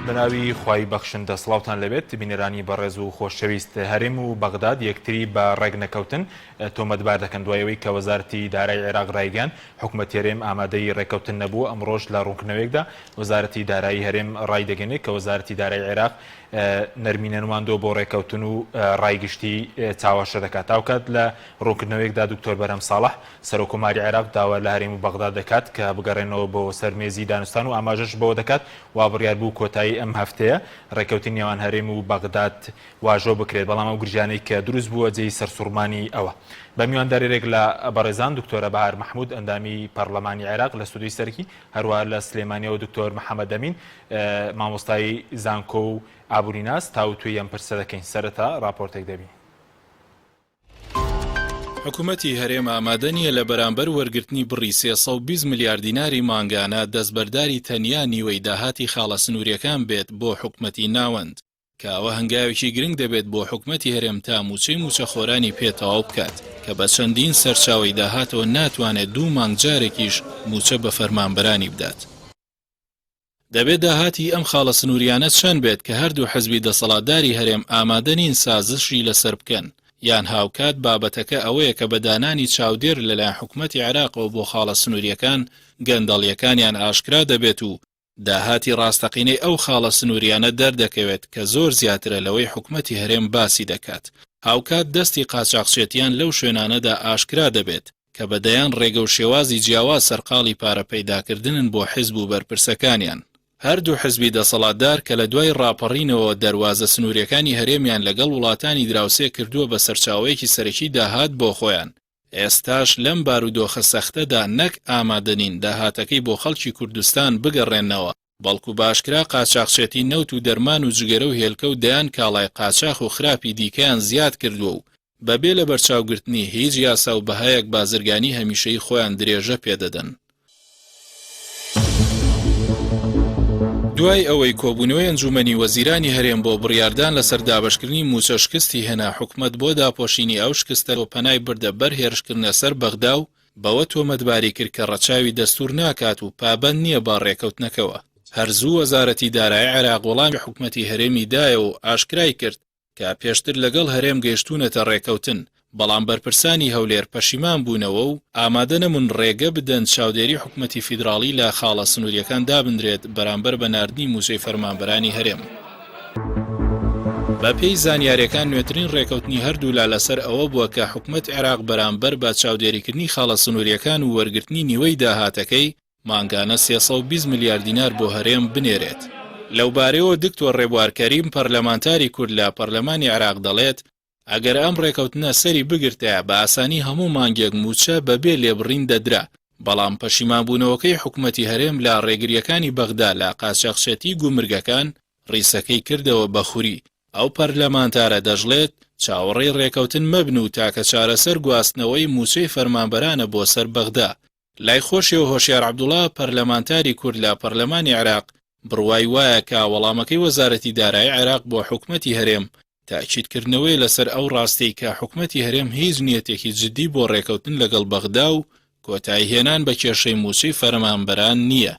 بەناوی خوای بەخشندە سڵاوتان لێبێت بینەرانی بەڕێز و خۆشەویست هەرێم و بەغداد یەکتری بە ڕێکنەکەوتن تۆمەتبار دەکەن دوای ئەوەی کە وەزارەتی دارای عێراق ڕایگەیاند حکومەتی هەرێم ئامادەی ڕێککەوتن نەبوو ئەمڕۆش لە ڕوونکردنەوەیەکدا وەزارەتی دارایی هەرێم ڕایدەگەنێت کە وەزارەتی دارای عێراق نەرمی نەنواندووە بۆ ڕێککەوتن و ڕای گشتی چاوەشە دەکات. هاوکات لە ڕوونکردنەوەیەکدا دکتۆر بەرهەم ساڵح، سەرۆککۆماری عێراق داوا لە هەرێم و بەغداد دەکات کە بگەڕێنەوە بۆ سەر مێزی دانوستان و ئاماژەش بەوە دەکات وا بڕیار بوو کۆتایی ئەم هەفتەیە ڕێککەوتنی نێوان هەرێم و بەغداد واژۆ بکرێت، بەڵام ئەو گرژیانەی کە دروست بووە جێی سەرسوڕمانی ئەوە. بە میوانداریرێک لە بەڕێزان دکتۆرە بەهار مەحمود ئەندامی پەڕلەمانی عێراق لە ستۆدیۆی سەرەکی، هەروەها لە سلێمانیەوە دکتۆر محەمەد ئەمین مامۆستای زانکۆ و ئابووریناس تاوتوێی ئەم پرسە دەکەین. سەرەتا ڕاپۆرتێک دەبینین. حکومەتی هەرێم ئامادە نییە لە بەرامبەر وەرگرتنی بڕی 320 ملیار دیناری مانگانە دەستبەرداری تەنیا نیوەی داهاتی خاڵە سنوورییەکان بێت بۆ حکومەتی ناوەند، کە ئەوە هەنگاوێکی گرنگ دەبێت بۆ حکومەتی هەرێم تا مووچەی مووچەخۆرانی پێ تەواو بکات، کە بە چەندین سەرچاوەی داهاتەوە ناتوانێت دوو مانگ جارێکیش مووچە بە فەرمانبەرانی بدات. دەبێت داهاتی ئەم خاڵە سنووریانە چەند بێت کە هەردوو حزبی دەسەڵاتداری هەرێم ئامادە نین سازشی لەسەر بکەن، یان هاوکات بابەتەکە ئەوەیە کە بە دانانی چاودێر لەلایەن حکومەتی عێراقەوە بۆ خاڵە سنوورییەکان گەندەڵییەکانیان ئاشکرا دەبێت و داهاتی ڕاستەقینەی ئەو خاڵە سنوورییانە دەردەکەوێت کە زۆر زیاترە لەوەی حکومەتی هەرێم باسی دەکات. هاوکات دەستی قاچاخچێتیان لەو شوێنانەدا ئاشکرا دەبێت کە بە دەیان ڕێگە و شێوازی جیاواز سەرقاڵی پارە پەیداکردنن بۆ حزب و بەرپرسەکانیان. هەردوو حزبی دەسەڵاتدار کە لە دوای ڕاپەڕینەوە دەروازە سنوورییەکانی هەرێمیان لەگەڵ وڵاتانی دراوسێ کردووە بە سەرچاوەیەکی سەرەکی داهات بۆ خۆیان، ئێستاش لەم بارودۆخە سەختەدا نەک ئامادە نین داهاتەکەی بۆ خەڵکی کوردستان بگەڕێننەوە، بەڵکو بە ئاشکرا قاچاخچێتی نەوت و دەرمان و جگەرە و هێلکە و دەیان کاڵای قاچاخ و خراپی دیکەیان زیاد کردووە و بەبێ لەبەرچاوگرتنی هیچ یاسا و بەهایەک بازرگانی هەمیشەیی خۆیان درێژە پێدەدەن. دوای ئەوەی کۆبوونەوەی ئەنجوومەنی وەزیرانی هەرێم بۆ بڕیاردان لەسەر دابەشکردنی مووچە شکستی هێنا، حکومەت بۆ داپۆشینی ئەو شکستە پەنای بردە بەر هێرشکردنە سەر بەغدا و بەوە تۆمەتباری کرد کە ڕەچاوی دەستوور ناکات و پابەند نییە بە ڕێکەوتنەکەوە. هەر زوو وەزارەتی دارایی عێراق وەڵامی حکومەتی هەرێمی دایەوە و ئاشکرای کرد کە پێشتر لەگەڵ هەرێم گەیشتوونەتە ڕێکەوتن، بەڵام بەرپرسانی هەولێر پەشیمان بوونەوە و ئامادە نەبوون ڕێگە بدەن چاودێری حکومەتی فیدراڵی لە خاڵە سنوورییەکان دابنرێت بەرامبەر بە ناردنی مووچەی فەرمانبەرانی هەرێم. بەپێی زانیارییەکان نوێترین ڕێکەوتنی هەردوولا لەسەر ئەوە بووە کە حکومەت عێراق بەرامبەر بە چاودێریکردنی خاڵە سنوورییەکان و وەرگرتنی نیوەی داهاتەکەی مانگانە 320 ملیار دینار بۆ هەرێم بنێرێت. لەوبارەیەوە دکتۆر ڕێبوار کەریم پەرلەمانتاری کورد لە پەرلەمانی عێراق دەڵێت، ئەگەر ئەم ڕێکەوتنە سەری بگرتایە بە ئاسانی هەموو مانگێک مووچە بە بێ لێبڕین دەدرا، بەڵام پەشیمانبوونەوەکەی حکومەتی هەرێم لە ڕێگرییەکانی بەغدا لە قاچاخچێتی گومرگەکان ڕیسەکەی کردەوە بە خوری. ئەو پەرلەمانتارە دەشڵێت، چاوەڕێی ڕێکەوتن مەبن و تاکە چارەسەر گواستنەوەی مووچەی فەرمانبەرانە بۆ سەر بەغدا. لای خۆشیەوە هۆشیار عەبدوڵا، پەرلەمانتاری کورد لە پەرلەمانی عێراق، بڕوای وایە کە وەڵامەکەی وەزارەتی دارایی عێراق بۆ حکومەتی هەرێم، تەئکیدکردنەوەیە لەسەر ئەو ڕاستیەی کە حکومەتی هەرێم هیچ نیەتێکی جدی بۆ ڕێکەوتن لەگەڵ بەغدا و کۆتاییهێنان بە کێشەی مووچەی فەرمانبەران نییە.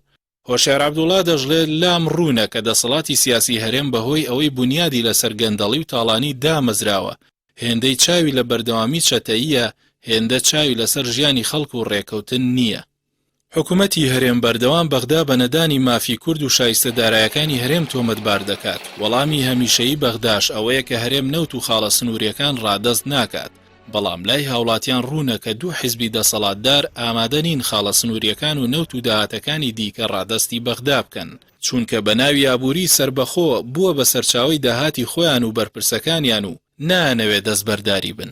هۆشیار عەبدوڵا دەشڵێت، لام ڕوونە کە دەسەڵاتی سیاسی هەرێم بەهۆی ئەوەی بونیادی لەسەر گەندەڵی و تاڵانی دامەزراوە، هێندەی چاوی لە بەردەوامی چەتەییە، هێندە چاوی لەسەر ژیانی خەڵک و ڕێکەوتن نییە. حکومەتی هەرێم بەردەوام بەغدا بە نەدانی مافی کورد و شایستە دارایەکانی هەرێم تۆمەتبار دەکات، وەڵامی هەمیشەیی بەغداش ئەوەیە کە هەرێم نەوت و خاڵە سنوورییەکان ڕادەست ناکات، بەڵام لای هاوڵاتیان ڕوونە کە دوو حیزبی دەسەڵاتدار ئامادە نین خاڵە سنوورییەکان و نەوت و داهاتەکانی دیکە ڕادەستی بەغدا بکەن، چونکە بە ناوی ئابووری سەربەخۆ بووە بە سەرچاوەی داهاتی خۆیان و بەرپرسەکانیان و نایانەوێت دەستبەرداری بن.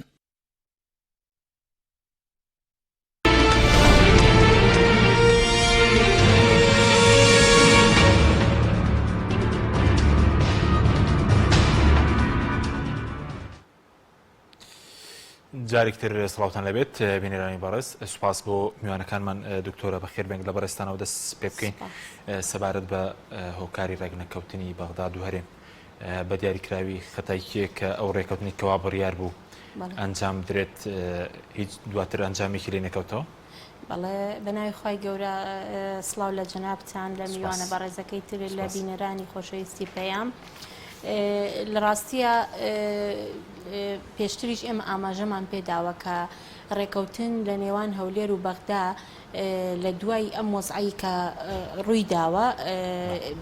جارێک تر سڵاوتان لەبێت بینەرانی بەڕێز سوپاس بۆ میوانەکانمان دکتۆرە بەخێر بێنگ لە بەڕێزتانەوە دەست پێ بکەین سەبارەت بە هۆکاری ڕێکنەکەوتنی بەغداد و هەرێم. بە دیاریکراوی خەتای کێ کە ئەو ڕێکەوتنی کەوا بڕیار بوو ئەنجام بدرێت هیچ دواتر ئەنجامێکی لێ نەکەوتەوە؟ بەڵێ بەناوی خوای گەورە سڵاو لە جەنابتان لە میوانە بەڕێزەکەی تر لە بینەرانی خۆشەویستی پەیام. لە ڕاستیە پێشتریش ئێمە ئاماژەمان پێداوە کە ڕێکەوتن لە نێوان هەولێر و بەغدا لە دوای ئەم وەزعەی کە ڕووی داوە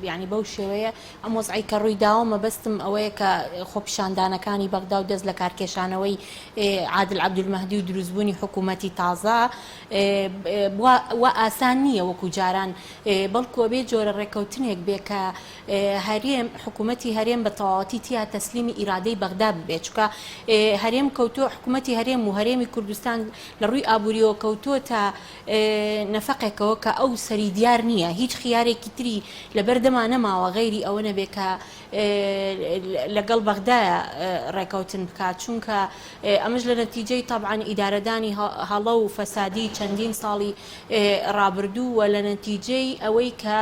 یعنی بەو شێوەیە ئەم وەزعەی کە ڕووی داوە مەبەستم ئەوەیە کە خۆپیشاندانەکانی بەغدا و دەست لە کارکێشانەوەی عادل عەبدولمەهدی و دروستبوونی حکوومەتی تازە وا ئاسان نییە وەکو جاران بەڵکو ئەبێ جۆرە ڕێککەوتنێک بێ کە هەرێم حکوومەتی هەرێم بە تەواوەتی تیا تەسلیمی ئیرادەی بەغدا ببێت چونکە هەرێم کەوتووە حکوومەتی هەرێم و هەرێمی کوردستان لە ڕووی ئابووریەوە کەوتووەتە نەفەقێکەوە کە ئەو سەری دیار نییە، هیچ خیارێکی تری لەبەردەما نەماوە غەیری ئەوە نەبێ کە لەگەڵ بەغدایە ڕێکەوتن بکات، چونکە ئەمەش لە نەتیجەی تەبعەن ئیدارەدانی هەڵە و فەسادی چەندین ساڵی ڕابردوو و لە نەتیجەی ئەوەی کە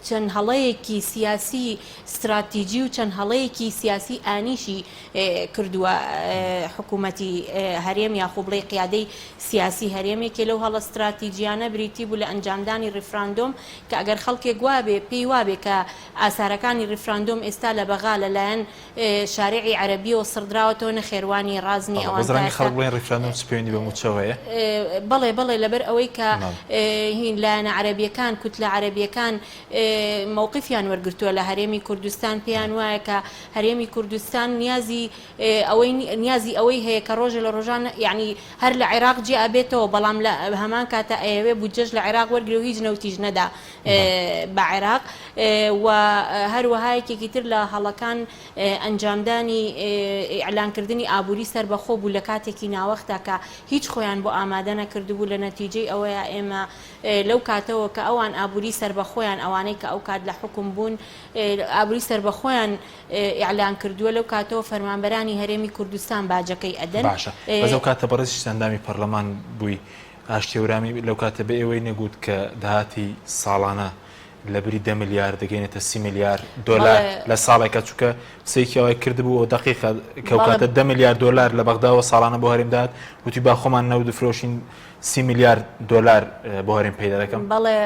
چەند هەڵەیەکی سیاسی ستراتیجی و چەند هەڵەیەکی سیاسی ئانیشی کردووە حکوومەتی هەرێم یاخۆ بڵێی قیادەی سیاسی هەرێم یەکێ لەو هەڵە ستراتیجیانە بریتی بوو لە ئەنجامدانی ڕیفراندۆم کە ئەگەر خەڵکێک وابێ پێی وابێ کە ئاسارەکانی ڕیفراندۆم ئێستا لە بەغا لە لایەن شارعی عەرەبیەوە سڕدراوەتەوە نەخێر وا نییە ڕاست نییە ئەوان بەس ڕەنگە خەڵک بڵێن ڕیفراندۆم چ پەیوەندی بە مووچەوە هەیە؟ بەڵێ بەڵێ لەبەر ئەوەی کە هین لایەنە عەرەبیەکان کوتلە عەرەبیەکان مەوقفیان وەرگرتووە لە هەرێمی کوردستان پێیان وایە کە هەرێمی کوردستان نیازی ئەوەی نیازی ئەوەی هەیە کە ڕۆژێ لە ڕۆژان یانی هەر لە عێراق جیا ئەبێتەوە بەڵام لە هەمان کاتە ئەیەوێ بودجەش لە عێراق وەرگرێ و هیچ نەوتیش نەدا بە عێراق و هەروەها یەکێکی تر لە هەڵەکان ئەنجامدانی ئیعلانکردنی ئابووری سەربەخۆ بوو لە کاتێکی ناوەختا کە هیچ خۆیان بۆ ئامادە نەکردبوو لە نەتیجەی ئەوەیە ئێمە لەو کاتەوە کە ئەوان ئابووری سەربەخۆیان ئەوانەی کە ئەو کات لە حوکم بوون ئابووری سەربەخۆیان ئیعلان کردووە لەو کاتەوە فەرمانبەرانی هەرێمی کوردستان باجەکەی ئەدەن. باشە بەس ئەو کاتە بەڕێزیشت ئەندامی پەرلەمان بووی ئاشتی هەورامی لەو کاتە بە ئێوەی نەگوت کە داهاتی ساڵانە لە بری دە ملیار دەگەینێتە سی ملیار دۆلار لە ساڵێکە چونکە قسەیەکی ئەوای کردبوو ئەو دەقیقە کە ئەو کاتە دە ملیار دۆلار لە بەغداوە ساڵانە بۆ هەرێم دەهات وتی با خۆمان نەوت بفرۆشین سی ملیار دۆلار بۆ هەرێم پەیدا دەکەم. بەڵێ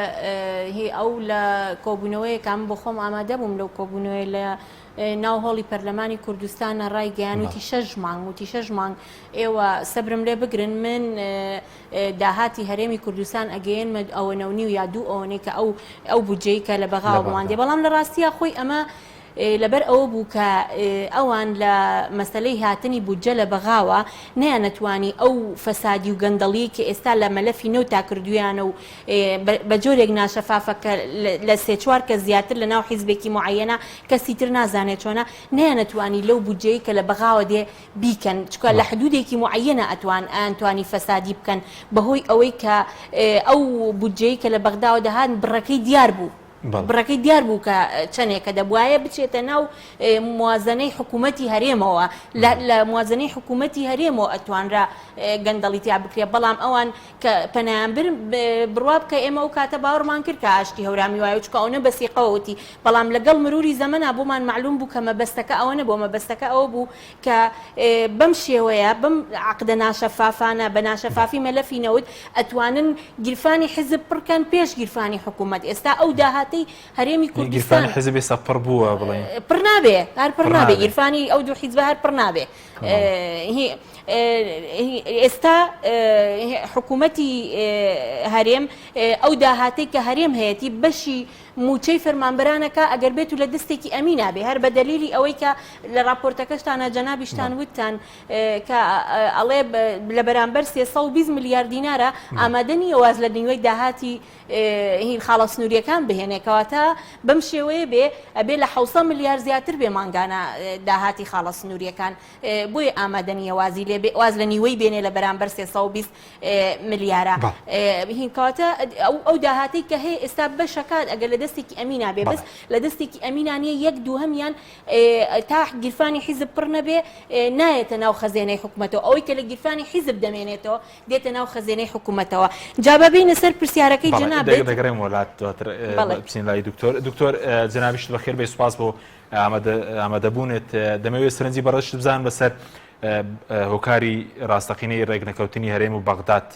هی ئەو لە کۆبوونەوەیەکا من بۆ خۆم ئامادە بووم لەو کۆبوونەوەی لە ناو هۆڵی پەرلەمانی کوردستانە ڕایگەیان وتی شەش مانگ وتی شەش مانگ ئێوە سەبرم لێ بگرن من داهاتی هەرێمی کوردستان ئەگەیەنمە ئەوەنە و نیو یا دوو ئەوەنەی کە ئەو ئەو بودجەی کە لە بەغاوە بۆمان دێ بەڵام لە ڕاستیا خۆی ئەمە لەبەر ئەوە بوو کە ئەوان لە مەسەلەی هاتنی بودجە لە بەغاوە نەیانەتوانی ئەو فەسادی و گەندەڵیەی کە ئێستا لە مەلەفی نەوتا کردویانە و بە جۆرێک ناشەفافە کە لە سێ چوار کەس زیاتر لە ناو حیزبێکی موعەیەنە کەسی تر نازانێ چۆنە نەیانەتوانی لەو بودجەی کە لە بەغاوە دێ بیکەن چونکە لە حدودێکی موعەیەنە ئەتوان ئەیانتوانی فەسادی بکەن بەهۆی ئەوەی کە ئەو بودجەی کە لە بەغداوە دەهات بڕەکەی دیار بوو. بڕەکەی دیار بوو کە چەندێکە دەبوایە بچێتە ناو موازنەی حکوومەتی هەرێمەوە لە موازنەی حکوومەتی هەرێمەوە ئەتوانرا گەندەڵی تیا بکرێت بەڵام ئەوان کە پەنایان بر بڕوا بکە ئێمە ئەو کاتە باوەڕمان کرد کە ئاشتی هەورامی وایە چونکە ئەوەنە بەسیقەوە وتی بەڵام لەگەڵ مروری زەمەنا بۆمان مەعلوم بوو کە مەبەستەکە ئەوە نەبووە مەبەستەکە ئەوە بوو کە بەم شێوەیە بەم عەقدە ناشەفافانە بە ناشەفافی مەلەفی نەوت ئەتوانن گیرفانی حیزب پڕکەن پێش گیرفانی حکوومەت ئێستا ئەو داهاتەی هەرێمی کوردستان گیرفانی حیزب ئێستا پڕ بووە بڵێین پڕ نابێ هەر پڕ نابێ گیرفانی ئەو دوو حیزبە هەر پڕ نابێ ئێستا حکوومەتی هەرێم ئەو داهاتەی کە هەرێم هەیەتی بەشی مووچەی فەرمانبەران ئەکا ئەگەر بێتو لە دەستێکی ئەمینا بێ هەر بە دەلیلی ئەوەی کە لە ڕاپۆرتەکەشتانا جەنابیشتان وتتان کە ئەڵێ لە بەرامبەر 320 ملیار دینارە ئامادە نییە واز لە نیوەی داهاتی هین خاڵە سنووریەکان بهێنێ کەواتە بەم شێوەیە بێ ئەبێ لە 600 ملیار زیاتر بێ مانگانە داهاتی خاڵە سنووریەکان بۆیە ئامادە نییە وازی لێ واز لە نیوەی بێنێ لە بەرامبەر 320 ملیارە هین کەواتە ئەو داهاتەی کە هەیە ئێستا بەشەکات ئەگەر لە دەست. دەستێکی ئەمینا بێ بەس لە دەستێکی ئەمینا نیە یەک دووهەمیان تا گیرفانی حیزب پڕ نەبێ نایەتە ناو خەزێنەی حکومەتەوە ئەوەی کە لە گیرفانی حیزب دەمێنێتەوە دێتە ناو خەزێنەی حکومەتەوە جا با بێینە سەر پرسیارەکەی جەنابت. دەگەڕێمەوە لات دواتر بچین لای دکتۆر دکتۆر جەنابیشت بەخێر بێی سوپاس بۆ ئامادەبوونت دەمەوێت سەرنجی بەڕێزت بزانم لەسەر هۆکاری ڕاستەقینەی ڕێکنەکەوتنی هەرێم و بەغداد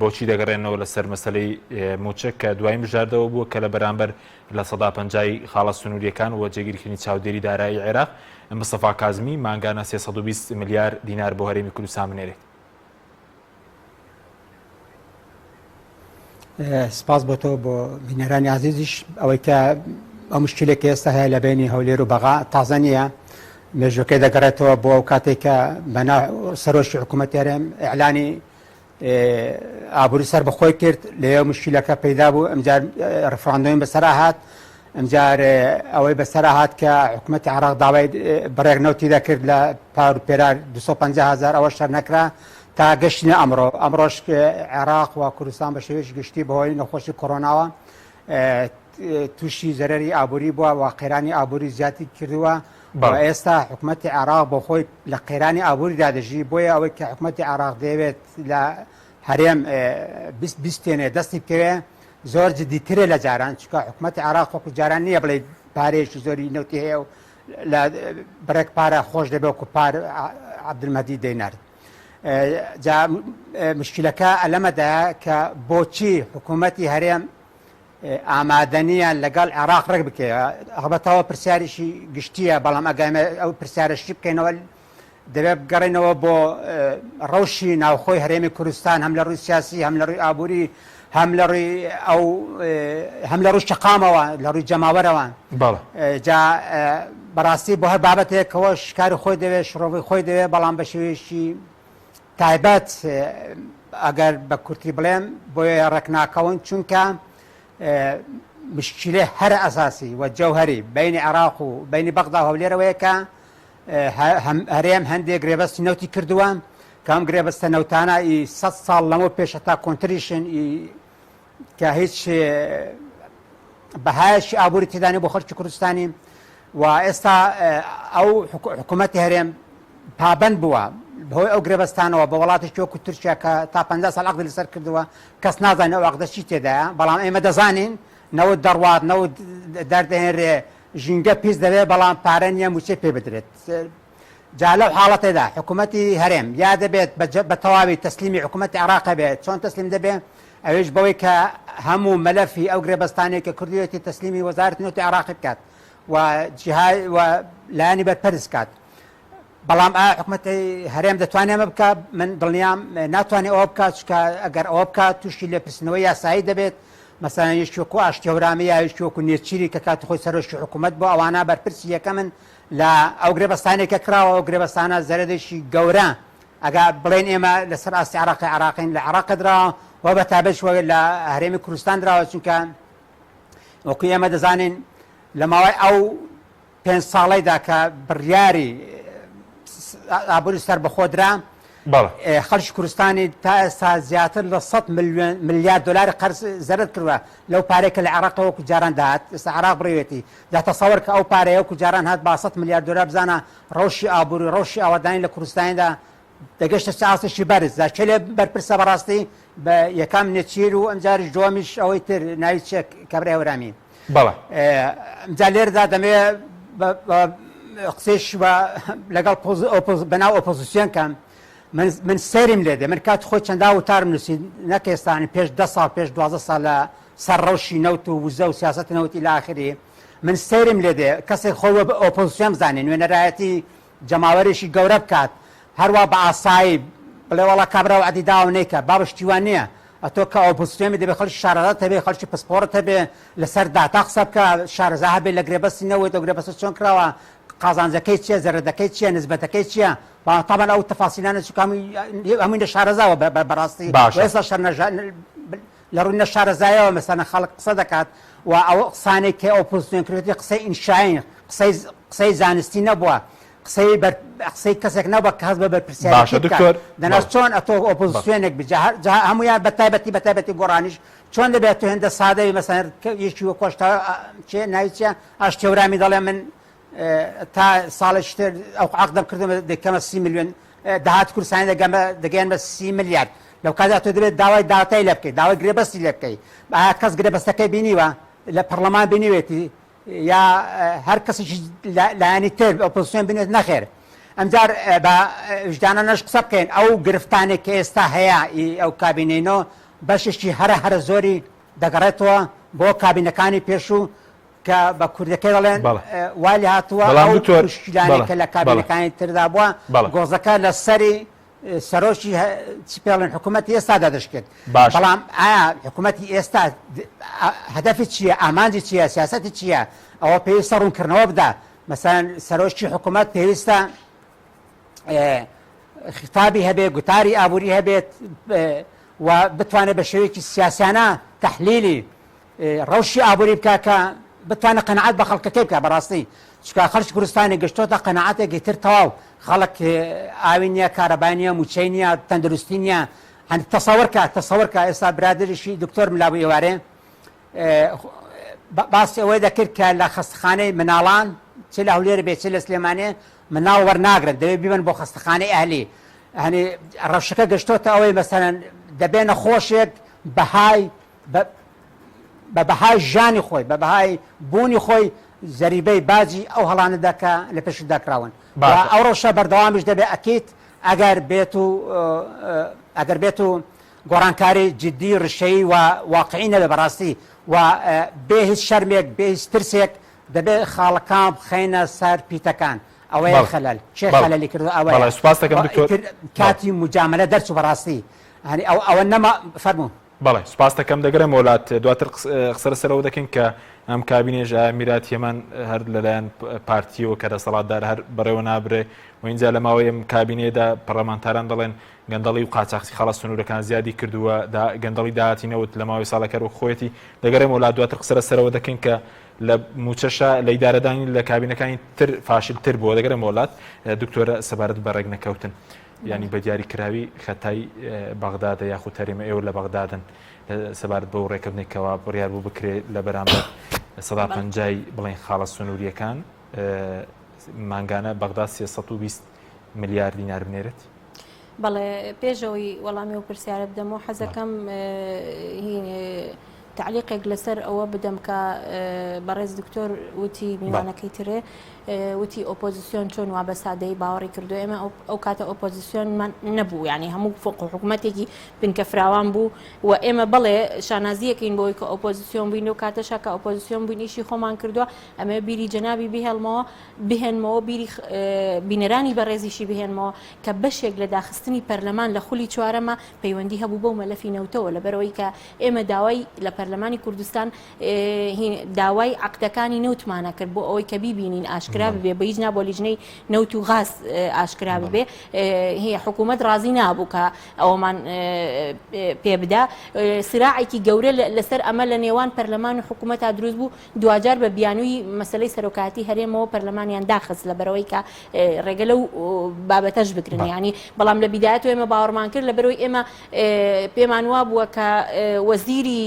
بۆچی دەگەڕێنەوە لەسەر مەسەلەی مووچە کە دوایین بژاردەوە بووە کە لە بەرامبەر 50% خاڵە سنووریەکان و جێگیرکردنی چاودێری دارایی عێراق مستەفا کازمی مانگانە 320 ملیار دینار بۆ هەرێمی کوردستان بنێرێت. سپاس بۆ تۆ بۆ بینەرانی ئازیزیش ئەوەی کە ئەو مشکلێک کە ئێستا هەیە لە بینی هەولێر و بەغا تازە نییە مێژوەکەی دەگەڕێتەوە بۆ ئەو کاتێک کە بەنا سەرۆکی حکوومەت هەرێم ئیعلانی ئابووری سەر بەخۆی کرد لەوێ مشکلەکە پەیدا بوو ئەمجار ڕفراندۆمی بەسەرا هات ئەمجار ئەوەی بەسەرا هات کە حکوومەتی عراق داوای بڕێک نەوتی دەکرد لە پار و پێرار 250 هزار ئەوە شەر نەکرا تا گەشتینە ئەمڕۆ ئەمڕۆش عێراق و کوردستان بە شێوەیەکی گشتی بەهۆی نەخۆشی کۆرۆناوە تووشی زەرەری ئابووری بووە و قەیرانی ئابووری زیادی کردووە و ئێستا حکوومەتی عێراق بۆ خۆی لە قەیرانی ئابووریدا دەژی بۆیە ئەوەی کە حکوومەتی عێراق دەیەوێت لە هەرێم بیستێنێ دەستی بکەوێ زۆر جدیترە لە جاران چونکە حکوومەتی عێراق وەکو جاران نییە بڵێ پارەیەکی زۆری نەوتی هەیە و لە بڕێک پارە خۆش دەبێت وەکو پار عەبدولمەهدی دەینارد جا مشکلەکە لەمەدایە کە بۆچی حکوومەتی هەرێم ئامادەنییە لەگەڵ عێراق ڕێک بکەوێت؟ هەڵبەتەوە پرسیارێکی گشتییە، بەڵام ئەگەر ئێمە ئەو پرسیارە شی بکەینەوە دەبێت بگەڕێینەوە بۆ ڕەوشی ناوخۆی هەرێمی کوردستان هەم لە ڕووی سیاسی هەم لە ڕووی ئابووری هەم لە ڕووی ئەو هەم لە ڕووی شەقامەوە لە ڕووی جەماوەرەوە جا بەڕاستی بۆ هەر بابەتێکەوە شکاری خۆی دەوێت شڕۆڤی خۆی دەوێت بەڵام بە شێوەیەکی تایبەت ئەگەر بە کورتی بڵێم بۆیە ڕێکناکەون چونکە مشکلەی هەرە ئەساسی و جەوهەری بینی عێراق و بینی بەغدا و هەولێرەوەیە کە هەرێم هەندێک گرێبەستی نەوتی کردووە کە ئەم گرێبەستە نەوتانە ئی 100 ساڵ لەمەو پێش هەتا کۆنتریشن ئی کە هیچ بەهایەکی ئابووری تێدا نیە بۆ خەڵکی کوردستانی و ئێستا ئەو حکوومەتی هەرێم پابند بووە بەهۆی ئەو گرێبەستانەوە بە وڵاتێکی وەکو تورکیا کە تا 50 ساڵ عەقدی لەسەر کردووە کەس نازانێت ئەو عەقدە چی تێدایە بەڵام ئێمە دەزانین نەوت دەڕوات نەوت دەردەهێنرێ ژینگە پیس دەبێت بەڵام پارە نییە مووچەی پێ بدرێت جا لەو حاڵەتەدا حکوومەتی هەرێم یا دەبێت بە تەواوی تەسلیمی حکوومەتی عێراق بێت چۆن تەسلیم دەبێت ئەویش بەوەی کە هەموو مەلەفی ئەو گرێبەستانەی کە کردوویەتی تەسلیمی وەزارەتی نەوتی عێراقی بکات و جیهای و لایەنی بەرپرس کات بەڵام ئایا حکومەتی هەرێم دەتوانێت ئەمە بکات من دڵنیام ناتوانێت ئەوە بکات چونکە ئەگەر ئەوە بکات تووشی لێپرسینەوەی یاسایی دەبێت مەسەلەن یەکی وەکو ئاشتی هەورامی یا یەکی وەکو نێچیری کە کاتی خۆی سەرۆکی حکوومەت بۆ ئەوانە بەرپرسی یەکەمن لە ئەو گرێبەستانەی کە کراوە ئەو گرێبەستانە زەرەدێکی گەورە ئەگا بڵێن ئێمە لەسەر ئاستی عراقی عراقین لە عراق دراوە و بە تایبەتش وە لە هەرێمی کوردستان دراوە چونکە وەکو ئێمە دەزانین لە ماوەی ئەو پێنج ساڵەیدا کە بڕیاری ئابووری سەربەخۆ درا، خەڵکی کوردستانی تا ئێستا زیاتر لە 100 ملیۆن ملیار دۆلاری قەرز زەرەر کردووە لەو پارەی کە لە عێراقەوە وەکو جاران دەهات ئێستا عێراق بڕیوێتی جا تەسەوەر کە ئەو پارەیە وەکو جاران هات با 100 ملیار دۆلار بزانە ڕەوشی ئابووری ڕەوشی ئاوەدانی لە کوردستانیدا دەگەشتە چ ئاستێکی بەرز جا کێ لێ بەرپرسە بەڕاستی بە یەکەم نێچیر و ئەمجاریش دووەمیش ئەوەی تر ناوی چیە کابرای هەورامی بەڵێ. ئەمجا لێرەدا دەمەوێ قسەیش لەگەڵ بەناو ئۆپۆزیسیۆن کەم من من سەیرم لێ دێ من کات خۆی چەندا وتارم نووسی نەک ئێستانی پێش دە ساڵ پێش 12 ساڵ لە سەر ڕەوشی نەوت و وزە و سیاسەتی نەوتی لاخری من سەیرم لێ دێ کەسێک خۆی وە ئۆپۆزیسیۆن بزانێ نوێنەرایەتی جەماوەرێکی گەورە بکات هەروا بە ئاسایی بڵێ وەڵا کابرا وەعدی داوە نەیکا بابە شتی وا نییە ئەتۆ کە ئۆپۆزسیۆنی دەبێ خەڵکی شارەزات هەبێ خەڵکی پسپۆڕت هەبێ لەسەر داتا قسە بکە شارەزا هەبێ لە گرێبەستی نەوت ئەو گرێبەستە چۆن کراوە قازانجەکەی چییە زەرەدەکەی چییە نسبەتەکەی چییە بەڵام تابان ئەو تەفاسیلانە چونکە هەمووی نەشارەزاوە بەڕاستی باشە ئێستا شەر لە ڕووی نەشارەزایەوە مەسەلەن خەڵک قسە دەکات و ئەو قسانەی کە ئۆپۆزسیۆن کردوێتی قسەی ئینشاین قسەی قسەی زانستی نەبووە. قسەی بەر قسەی کەسێک نەبووە کە هەست بە باشە بەرپرسیارێتی بکات دکتۆر دەنا بەڵێ چۆن ئەتۆ بەڵێ ئۆپۆزسیۆنێک بی جا هەر جا هەموویان بە تایبەتی بە تایبەتی گۆڕانیش چۆن دەبێت تۆ هێندە سادە بی مەسەلەن یەکی وەکو ئاشتا چێ ناوی چیە ئاشتی هەورامی دەڵێ من تا ساڵێکی تر ئەو عەقدم کردووە دەکەمە سی ملیۆن داهات کوردستانی دەگەمە دەگەیەنمە سی ملیارد لەو کاتدا تۆ دەبێت داوای داتای لێ بکەیت داوای گرێبەستی لێ بکەیت ئایا کەس گرێبەستەکەی بینیوە لە پەرلەمان بینیوێتی یا هەر کەسێکی لایەنی تر ئۆپۆزیسیۆن بینێت نەخێر ئەمجار بە ویژدانانەش قسە بکەین ئەو گرفتانێک کە ئێستا هەیە ئەو کابینەی نۆ بەشێکی هەرە هەرە زۆری دەگەڕێتەوە بۆ کابینەکانی پێشوو کە بە کوردەکەی دەڵێن وای لێ هاتووە بەڵام ئەو دکتۆر مشکیلانەی بەڵێ کە لە بەڵێ کابینەکانی تردا بووە بەڵێ گۆزەکە لە سەری سەرۆکی چ پێڵێن حکوومەتی ئێستا دادەشکێت باشە بەڵام ئایا حکوومەتی ئێستا هەدەفی چییە ئامانجی چییە سیاسەتی چییە ئەوە پێویستە ڕوونکردنەوە بدا مەسەلەن سەرۆکی حکوومەت پێویستە خیتابی هەبێت گوتاری ئابووری هەبێت و بتوانێت بە شێوەیەکی سیاسیانە تەحلیلی ڕەوشی ئابووری بکا کە بتوانێت قەناعەت بە خەڵکەکەی بکا بەڕاستی چونکە خەڵکی کوردستانی گەشتۆتە قەناعەتێکی تر تەواو خەڵک ئاوی نییە کارەبای نییە مووچەی نییە تەندروستی نییە هەند تەسەوەر کە تەسەوەر کە ئێستا برادریشی دکتۆر ملابوو ئێوارێ باسی ئەوەی دەکرد کە لە خەستخانەی مناڵان چ لە هەولێر بێ چ لە سلێمانێ مناڵ وەرناگرن دەبێت بیبەن بۆ خەستخانەی ئەهلی هەنی ڕەوشەکە گەشتۆتە ئەوەی مەسەلەن دەبێ نەخۆشێک بەهای بە بەهای ژیانی خۆی، بە بەهای بوونی خۆی زەریبەی باجی ئەو هەڵانە دا کە لە پێشتدا کراون و باشە. ئەو ڕەوشە بەردەوامیش دەبێت ئەکید ئەگەر بێت و ئەگەر بێت و گۆڕانکاری جدی ڕیشەیی و واقعی نەبێت بەڕاستی و بێ هیچ شەرمێک بێ هیچ ترسێک دەبێت خاڵەکان بخەینە سەر پیتەکان ئەوەیە بەڵێ خەلەل کێ بەڵێ خەلەلی کردووە ئەوەیە بەڵێ سوپاست دەکەم و دکتۆر ئیتر بەڵێ. کاتی موجامەلە دەرچوو بەڕاستی یانی ئەو ئەوە نەما فەرموو. بەڵێ سوپاست دەکەم دەگەرێمەوە لات دواتر قسە لەسەر ئەوە دەکەین کە ئەم کابینەیەش ئایا میراتی هەمان هەر لەلایەن پارتیەوە کە دەسەڵاتدار هەر بەڕێوە نابرێ و اینجا لە ماوەی ئەم کابینەیەدا پەرلەمانتاران دەڵێن گەندەڵی و قاچاخچی خاڵە سنوورەکان زیادی کردووە گەندەڵی داهاتی نەوت لە ماوەی ساڵەکە وەک خۆیەتی دەگەرێمەوە لات دواتر قسە لەسەرەوە دەکەین کە لە موچەشە لە ئیدارەدانی لە کابینەکانی تر فاشلتر بووە دەگەرێمەوە لات دکتۆرە سەبارەت بە ڕێکنەکەوتن یانی بە دیاریکراوی خەتای بەغدادە یاخود هەرێمە ئێوە لە بەغدادن سەبارەت بەو ڕێککەوتنێک کەوا بڕیار بوو بکرێت لە بەرامبەر سەدا پەنجای بڵێن خاڵە سنووریەکان مانگانە بەغدا 320 ملیار دینار بنێرێت؟ بەڵێ پێشەوەی وەڵامی و پرسیارە بدەمەوە حەزەکەم تەعلیقێک لەسەر ئەوە بدەم کە بەڕێز دکتۆر وتی میوانەکەی ترێ وتی ئۆپۆزیسیۆن چۆن وا بە سادەیی باوەڕی کردو ئێمە ئەو کاتە ئۆپۆزیسیۆنمان نەبوو یعنی هەموو فۆق و حکوومەتێکی بنکە فراوان بوو و ئێمە بەڵێ شانازیەکەین بۆی کە ئۆپۆزیسیۆن بووین لەو کاتەشا کە ئۆپۆزیسیۆن بووین ئیشی خۆمان کردووە ئەمە بیری جەنابی بهێڵمەوە بهێنمەوە بیری بینەرانی بەڕێزیشی بهێنمەوە کە بەشێک لە داخستنی پەرلەمان لە خولی چوارەمە پەیوەندی هەبوو بەو مەلەفی نەوتەوە لەبەرئەوەی کە ئێمە داوای لە پەرلەمانی کوردستان داوای عەقدەکانی نەوتمانە کرد بۆ ئەوەی کە بیبینین ئاشکرا ببێ بە هیچ نا بۆ لیژنەی نەوت و غاز ئاشکرا ببێ هی حکوومەت ڕازی نابوو کە ئەوەمان پێ بدا سراعێکی گەورە لەسەر ئەمە لە نێوان پەرلەمان و حکوومەت تا دروست بوو دواجار بە بیانووی مەسەلەی سەرۆکایەتی هەرێمەوە پەرلەمانیان داخست لەبەرئەوەی کە ڕێگە لەو بابەتەش بگرن یانی بەڵام لە بیدایەتەوە ئێمە باوەڕمان کرد لەبەرئەوەی ئێمە پێمان وابووە کە وەزیری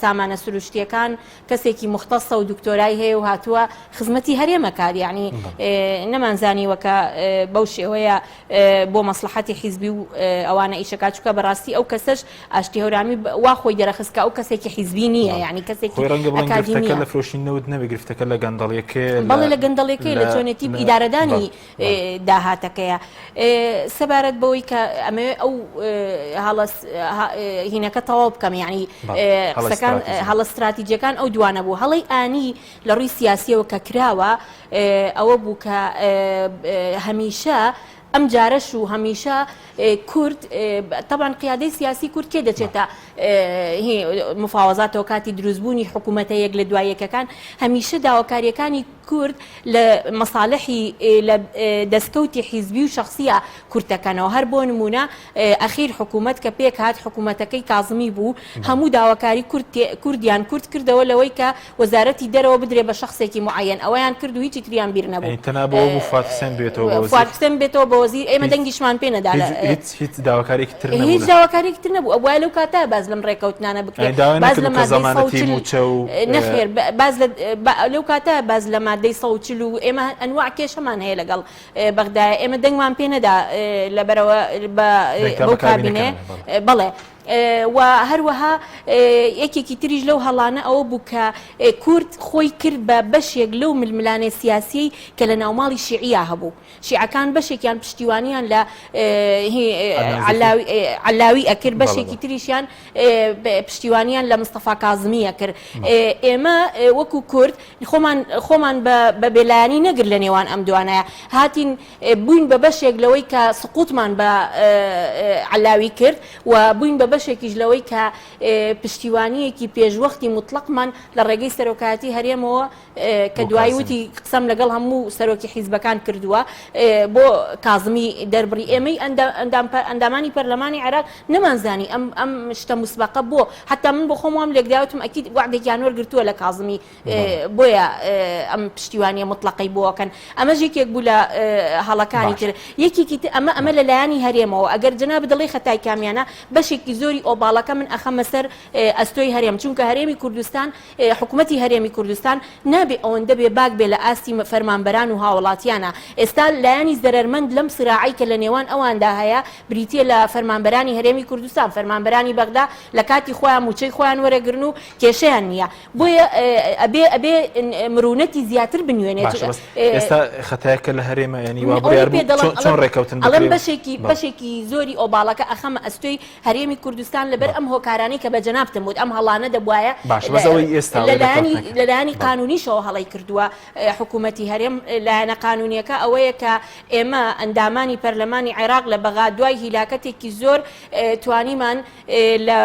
سامانە سروشتیەکان کەسێکی موختەسە و دکتۆرای هەیە و هاتووە خزمەتی هەرێمە کات یعنی نەمانزانیوە کە بەو شێوەیە بۆ مەسڵەحەتی حیزبی و ئەوانە ئیشەکات چونکە بەڕاستی ئەو کەسەش ئاشتی هەورامی وا خۆی دەرەخست کە ئەو کەسێکی حیزبی نییە یعنی کەسێکی خۆی ڕەنگە بڵێن گرفتەکە ئەکادیمیە. لە فرۆشتنی نەوت نەبێ گرفتەکە لە گەندەڵیەکەیە لە بەڵێ لە گەندەڵیەکەیە لە لە چۆنێتی لە ئیدارەدانی بەڵێ بەڵێ. داهاتەکەیە. سەبارەت بەوەی کە ئەمەوێ ئەو هەڵە هینەکە تەواو بکەم یعنی بەڵێ هەڵە قسەکان ستراتیجی. هەڵە ستراتیجیەکان ئەو دوانە بوو هەڵەی ئانی لە ڕووی سیاسیەوە کە کراوە ئەوە بوو کە هەمیشە. ئەم جارەش و هەمیشە کورد تەبعەن قیادەی سیاسی کورد کێ دەچێتە مفاوەزاتەوە کاتی دروستبوونی حکوومەتە یەک لە دوای یەکەکان هەمیشە داواکاریەکانی کورد لە مەسالحی لە دەستکەوتی حیزبی و شخصیە کورتەکەنەوە هەر بۆ نمونە ئەخیر حکوومەت کە پێک هات حکوومەتەکەی کازمی بوو هەموو داواکاری کورد کوردیان کورد کردەوە لەوەی کە وەزارەتی دەرەوە بدرێ بە شەخسێکی موعەیەن ئەوەیان کرد و هیچی تریان بیر نەبوو. یانی تەنها بۆ ئەوە بوو فواد حوسێن بێتەوە بە وەزیر؟ فواد حوسێن بێتەوە بە وەزیر ئێمە دەنگیشمان پێ نەدا لە هیچ هیچ داواکاریەکی تر نەبوو هیچ داواکاریەکی تر نەبوو ئەبوایە لەو کاتە باس لەم ڕێکەوتنانە بکرێ یانی داوای باس لە نەکردبوو کە مادەی زەمانەتی 140 مووچە و نەخێر باس لە لەو کاتە باس لە مادەی 140 و ئێمە ئەنواع کێشەمان هەیە لەگەڵ بەغدایە ئێمە دەنگمان پێ نەدا لەبەرەوە بە دەنگتان بەو بە کابینەکە کابینەیە نەدا بەڵێ. بەڵێ و هەروەها یەکێکی تریش لەو هەڵانە ئەوە بوو کە کورد خۆی کرد بە بەشێک لەو ململانێ سیاسیەی کە لە ناوماڵی شیعیا هەبوو. شیعەکان بەشێکیان پشتیوانیان لە عەلاوی ئەکرد، بەشێکی تریشیان پشتیوانیان لە مستەفا کازمی ئەکرد. ئێمە وەکو کورد خۆمان خۆمان بە بێلایەنی نەگرت لە نێوان ئەم دوانەیە. هاتین بووین بە بەشێک لەوەی کە سقوتمان بە عەلاوی کرد و بووین بە بەشێکیش لەوەی کە پشتیوانییەکی پێشوەختی موتڵەقمان لە ڕێگەی سەرۆکایەتی هەرێمەوە کە دوایی وتی قسەم لەگەڵ هەموو سەرۆکی حیزبەکان کردووە بۆ کازمی دەربڕی. ئێمەی ئەندامانی پەرلەمانی عێراق نەمانزانی ئەم ئەم شتە موسبەقە بۆ حەتا من بۆ خۆم وام لێکداوتم ئەکید وەعدێکیان وەرگرتووە لە کازمی بۆیە ئەم پشتیوانیە موتڵەقەی بۆ ئەکەن. ئەمەش یەکێک بوو لە هەڵەکانی تر. یەکێکی تر ئەمە ئەمە لە لایەنی هەرێمەوە ئەگەر جەنابت دەڵێی خەتای کامیانە بەشێکی زۆری ئۆباڵەکە من ئەخەمە سەر ئەستۆی هەرێم چونکە هەرێمی کوردستان حکومەتی هەرێمی کوردستان نابێ ئەوەندە بێ باک بێ لە ئاستی فەرمانبەران و هاوڵاتیانە ئێستا لایەنی زەرەرمەند لەم سراعەی کە لە نێوان ئەواندا هەیە بریتیە لە فەرمانبەرانی هەرێمی کوردستان فەرمانبەرانی بەغدا لە کاتی خۆیان موچەی خۆیان وەرەگرن و کێشەیان نییە بۆیە ئەبێ ئەبێ مرونەتی زیاتر بنوێنێت. باشە بەس ئێستا خەتایەکە لە هەرێمە یانی وا بڕیار بوو چۆن چۆن ڕێکەوتن ئەڵێم بەشێکی بەشێکی زۆری ئۆباڵەکە ئەخەمە ئەستۆی هەرێمی کوردستان لەبەر ئەم هۆکارانەی کە بە جەنابتم وت ئەم هەڵانە دەبوایە باشە بەس ئەوەی ئێستا لەلایەنی لەلایەنی قانونیشەوە هەڵەی کردووە حکوومەتی هەرێم لایەنە قانونیەکە ئەوەیە کە ئێمە ئەندامانی پەرلەمانی عێراق لە بەغا دوای هیلاکەتێکی زۆر توانیمان لە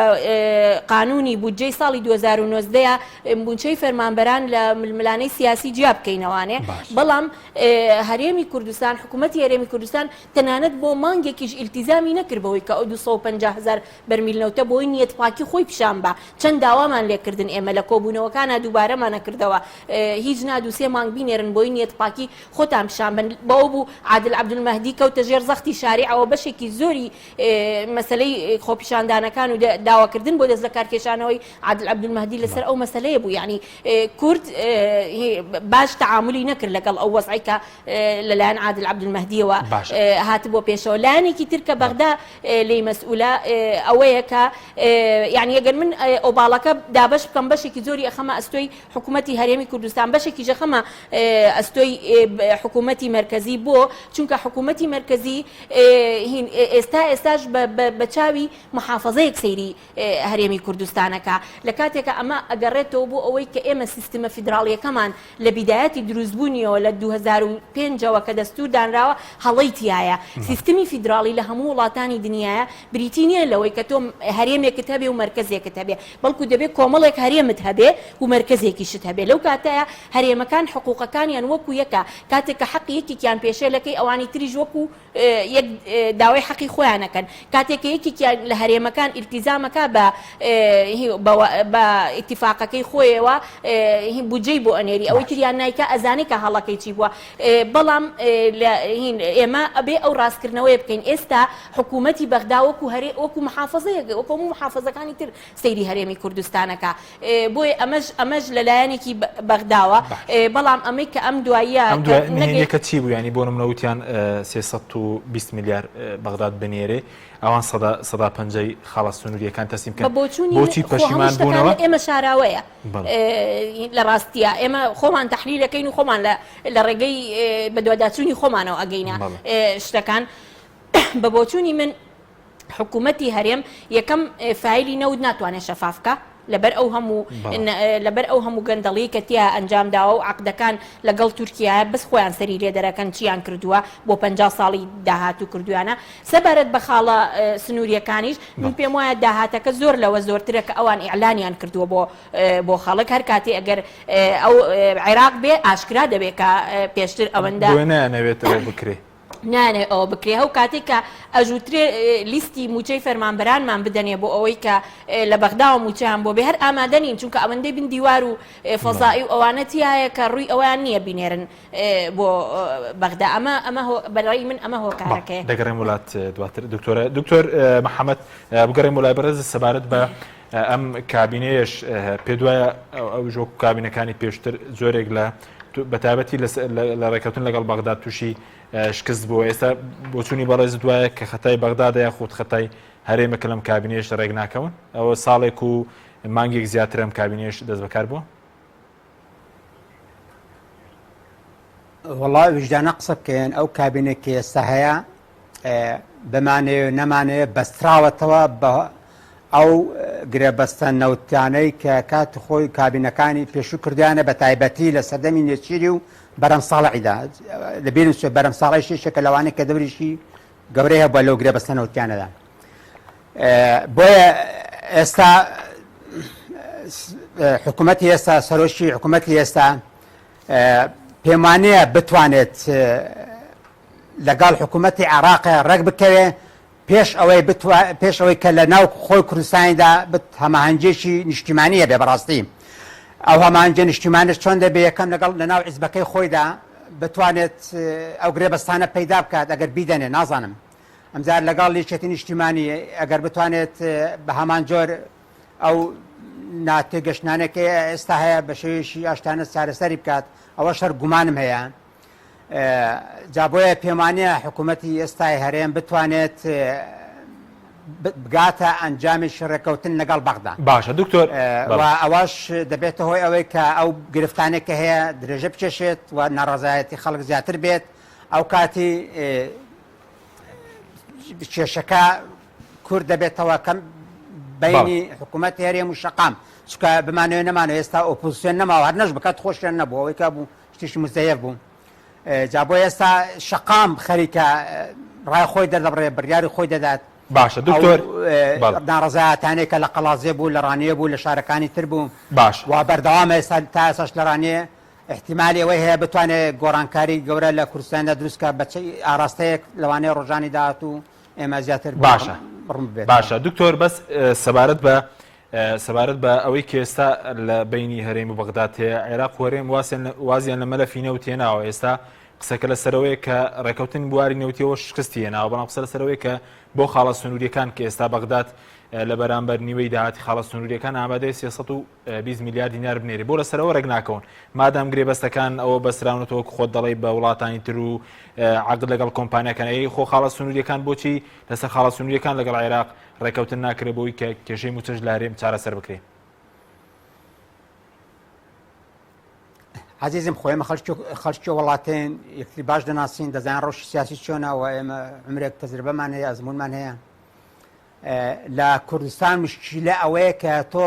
قانونی بودجەی ساڵی 2019 مووچەی فەرمانبەران لە ململانێی سیاسی جیا بکەینەوانێ بەڵام هەرێمی کوردستان حکوومەتی هەرێمی کوردستان تەنانەت بۆ مانگێکیش ئیلتیزامی نەکرد بەوەی کە ئەو 250 هەزار بەرمیل نەوتە بۆی نیەت پاکی خۆی پیشان با چەند داوامان لێکردن ئێمە لە کۆبوونەوەکانا دووبارەمانە کردەوە هیچ نا دوو سێ مانگ بینێرن بۆی نیەت پاکی خۆتان پیشان بن بەوە بوو عادل عەبدولمەهدی کەوتە ژێر زەختی شاریعەوە بەشێکی زۆری مەسەلەی خۆپیشاندانەکان و داواکردن بۆ دەست لەکارکێشانەوەی عادل عەبدولمەهدی لەسەر ئەو مەسەلەیە بوو یعنی کورد باش تەعاملی نەکرد لەگەڵ ئەو وەزعی کە لەلایەن عادل عەبدولمەهدیەوە هاتبووە پێشەوە لایەنێکی تر کە بەغدا لێی مەسئولە ئەوەیە کە یعنی ئەگەر من ئۆباڵەکە دابەش بکەم بەشێکی زۆری ئەخەمە ئەستۆی حکوومەتی هەرێمی کوردستان بەشێکیش ئەخەمە ئەستۆی حکوومەتی مەرکەزی بۆ چونکە حکوومەتی مەرکەزی هین ئێستا ئێستاش بە چاوی محافەزەیەک سەیری هەرێمی کوردستان ئەکا لە کاتێکا ئەمە ئەگەڕێتەوە بۆ ئەوەی کە ئێمە سیستمە فیدراڵیەکەمان لە بیدایەتی دروستبوونیەوە لە 2005 ەوە کە دەستور دانراوە هەڵەی تیایە سیستمی فیدراڵی لە هەموو وڵاتانی دنیایە بریتی نییە لەوەی کە تۆ هەرێمێکت هەبێ و مەرکەزێکت هەبێ بەڵکو دەبێ کۆمەڵێک هەرێمت هەبێ و مەرکەزێکیشت هەبێ لەو کاتەیا هەرێمەکان حقوقەکانیان وەکو یەکە کاتێک کە حەقی یەکێکیان پێشێلەکەی ئەوانی تریش وەکو یەک داوای حەقی خۆیان ئەکەن کاتێک کە یەکێکیان لە هەرێمەکان ئیلتیزامەکا بە بە ئیتیفاقەکەی خۆیەوە بودجەی بۆ ئەنێری ئەوەی تریان نایکا ئەزانێ کە هەڵەکەی چی بووە بەڵام ئێمە ئەبێ ئەو ڕاستکردنەوەیە بکەین ئێستا حکوومەتی بەغدا وەکو هەرێ وەکو محافزەیەک وەکو هەموو محافزەکانی تر سەیری هەرێمی کوردستانەکە بۆیە ئەمەش ئەمەش لە لایەنێکی بەغداوە بەڵام ئەمەی کە ئەم دواییە ئەم دوای نهێنیەکە چی بوو یانی بۆ نمونە وتیان 320 ملیار بەغداد بنێرێ ئەوان سەدا سەدا پەنجای خاڵە سنووریەکان تەسلیم بکەن بە بۆچوونی بۆچی خۆ هەموو پەشیمان شتەکان بوونەوە لە ئێمە شاراوەیە بەڵێ لە ڕاستیە ئێمە خۆمان تەحلیلەکەین و خۆمان لە لە ڕێگەی بەدواداچوونی خۆمانەوە ئەگەینە بەڵێ شتەکان بە بۆچوونی من حکوومەتی هەرێم یەکەم فایلی نەوت ناتوانێت شەفاف بکا. لەبەر ئەو هەموو لەبەر ئەو هەموو گەندەڵی کە تیا ئەنجام داوە و عەقدەکان لەگەڵ تورکیا بەس خۆیان سەری لێ دەرەکەن چیان کردووە بۆ 50 ساڵی داهاتوو کردویانە سەبارەت بە خاڵە سنووریەکانیش من پێم وایە داهاتەکە زۆر لەوە زۆرترە کە ئەوان ئیعلانیان کردووە بۆ بۆ خەڵک هەر کاتێ ئەگەر ئەو عێراق بێ ئاشکرا دەبێت کە پێشتر ئەوەندە نانەوێت ئەوە بکرێ. نانەوێ ئەوە بکرێ ئەو کاتێک کە ئەژوترێ لیستی موچەی فەرمانبەرانمان بدەنێ بۆ ئەوەی کە لە بەغداوە موچەیان بۆ بێ هەر ئامادە نین چونکە ئەوەندەی بن دیوار و فەزائی و ئەوانە تایە کە ڕووی ئەویان نییە بینێرن بۆ بەغدا ئەمە ئەمە بەڕای من ئەمە هۆکارەکەی دەگەڕێم وڵات دواتر دکتۆرە دکتۆر محەممەد بگەڕێم وڵای بەڕێز سەبارەت بە ئەم کابینەیەش پێدوایە ئەو ژۆک کابینەکانی پێشتر زۆرێک لە بەتابەتی لە ڕێکەوتن لەگەڵ بەغدا تووشی شکست بووە ئێستا بۆچوونی بەڕێزت وایە کە خەتای بەغدادە یاخود خەتای هەرێمە کە لەم کابینەیەش ڕێک ناکەون ئەوە ساڵێک و مانگێک زیاتر ئەم کابینەیەش دەست بەکار بووە؟ وەڵا ویژدانە قسە بکەین ئەو کابینە کە ئێستا هەیە بمانەوێ نەمانەوێ بەستراوەتەوە بە ئەو گرێبەستە نەوتیانەی کە کاتی خۆی کابینەکانی پێشوو کردیانە بە تایبەتی لە سەردەمی نێچیری و بەرەم ساڵحیدا لە بیرم چێ بەرەم ساڵحیش یەکێکە لەوانەی کە دەوریشی گەورەی هەبووە لەو گرێبەستە نەوتیانەدا بۆیە ئێستا حکوومەتی ئێستا سەرۆکی حکوومەتی ئێستا پێمانەیە بتوانێت لەگەڵ حکوومەتی عێراق ڕێک بکەوێ پێش ئەوەی بتوا پێش ئەوەی کە لە ناو خۆی کوردستانیدا بت هەماهەنگیەکی نیشتیمانی هەبێ بەڕاستی ئەو هەماهەنگیە نیشتیمانەش چۆن دەبێ یەکەم لەگەڵ لە ناو حیزبەکەی خۆیدا بتوانێت ئەو گرێبەستانە پەیدا بکات ئەگەر بیدەنێ نازانم ئەمجار لەگەڵ یەکێتی نیشتیمانی ئەگەر بتوانێت بە هەمان جۆر ئەو ناتێگەشتنانەی کە ئێستا هەیە بە شێوەیەکی ئاشتانە چارەسەری بکات ئەوەش هەر گومانم هەیە جا بۆیە پێموانیە حکوومەتی ئێستای هەرێم بتوانێت بگاتە ئەنجامێکی ڕێککەوتن لەگەڵ بەغدا. باشە دکتۆر و ئەوەش دەبێتە هۆی ئەوەی کە ئەو گرفتانێک کە هەیە درێژە بکێشێت و ناڕەزایەتی خەڵک زیاتر بێت ئەو کاتی کێشەکە کورد دەبێتەوە کەم بینی حکوومەت هەرێم و شەقام چکە بمانەوێ نەمانەوە ئێستا ئۆپۆزیسیۆن نەماوە هەر نەش بکات خۆشیان نەبوو ئەوەی کە بوو شتێکی مزەیەف بوو جا بۆ ئێستا شەقام خەریکە ڕای خۆی دەردەبڕێ بڕیاری خۆی دەدات باشە دکتۆر ناڕەزایەتانێک کە لە قەڵازێ بوو لە ڕانیە بوو لە شارەکانی تر بوو باش و بەردەوامە ئێستا تا ئێستاش لە ڕانیە احتیمالی ئەوەی هەیە بتوانێت گۆڕانکاری گەورە لە کوردستاندا دروست کە بە ئاراستەیەک لەوانەیە ڕۆژانی داهاتوو ئێمە زیاتر باشە باشە دکتۆر بەس سەبارەت بە سەبارەت بە ئەوەی کە ئێستا لە بەینی هەرێم و بەغداد هەیە، عێراق و هەرێم وازیان لە مەلەفی نەوت هێناوە، ئێستا قسەکە لەسەرەوەیە کە ڕێکەوتن بواری نەوتیەوە شکستی هێناوە، بەڵام قسە لەسەرەوەیە کە بۆ خاڵە سنووریەکان کە ئێستا بەغداد لە بەرامبەر نیوەی داهاتی خاڵە سنووریەکان ئامادەیە 320 میلیارد دینار بنێرێ بۆ لەسەرەوە ڕێک ناکەون مادام گرێبەستەکان ئەوە بەستراونەتەوە وەک خۆت دەڵێی بە وڵاتانی تر و عەقد لەگەڵ کۆمپانیاکان ئەی خۆ خاڵە سنووریەکان بۆچی لەسەر خاڵە سنووریەکان لەگەڵ عێراق ڕێکەوتن ناکرێ بۆی کە کێشەی مووچەش لە هەرێم چارەسەر بکرێ. عزیزم خۆ ئێمە خەڵکی وڵاتێن یەکتری باش دەناسین دەزان ڕەوشی سیاسی چۆنە و ئێمە عمرێک تەجربەمان هەیە ئەزمونمان هەیە لە کوردستان مشکیلە ئەوەیە کە تۆ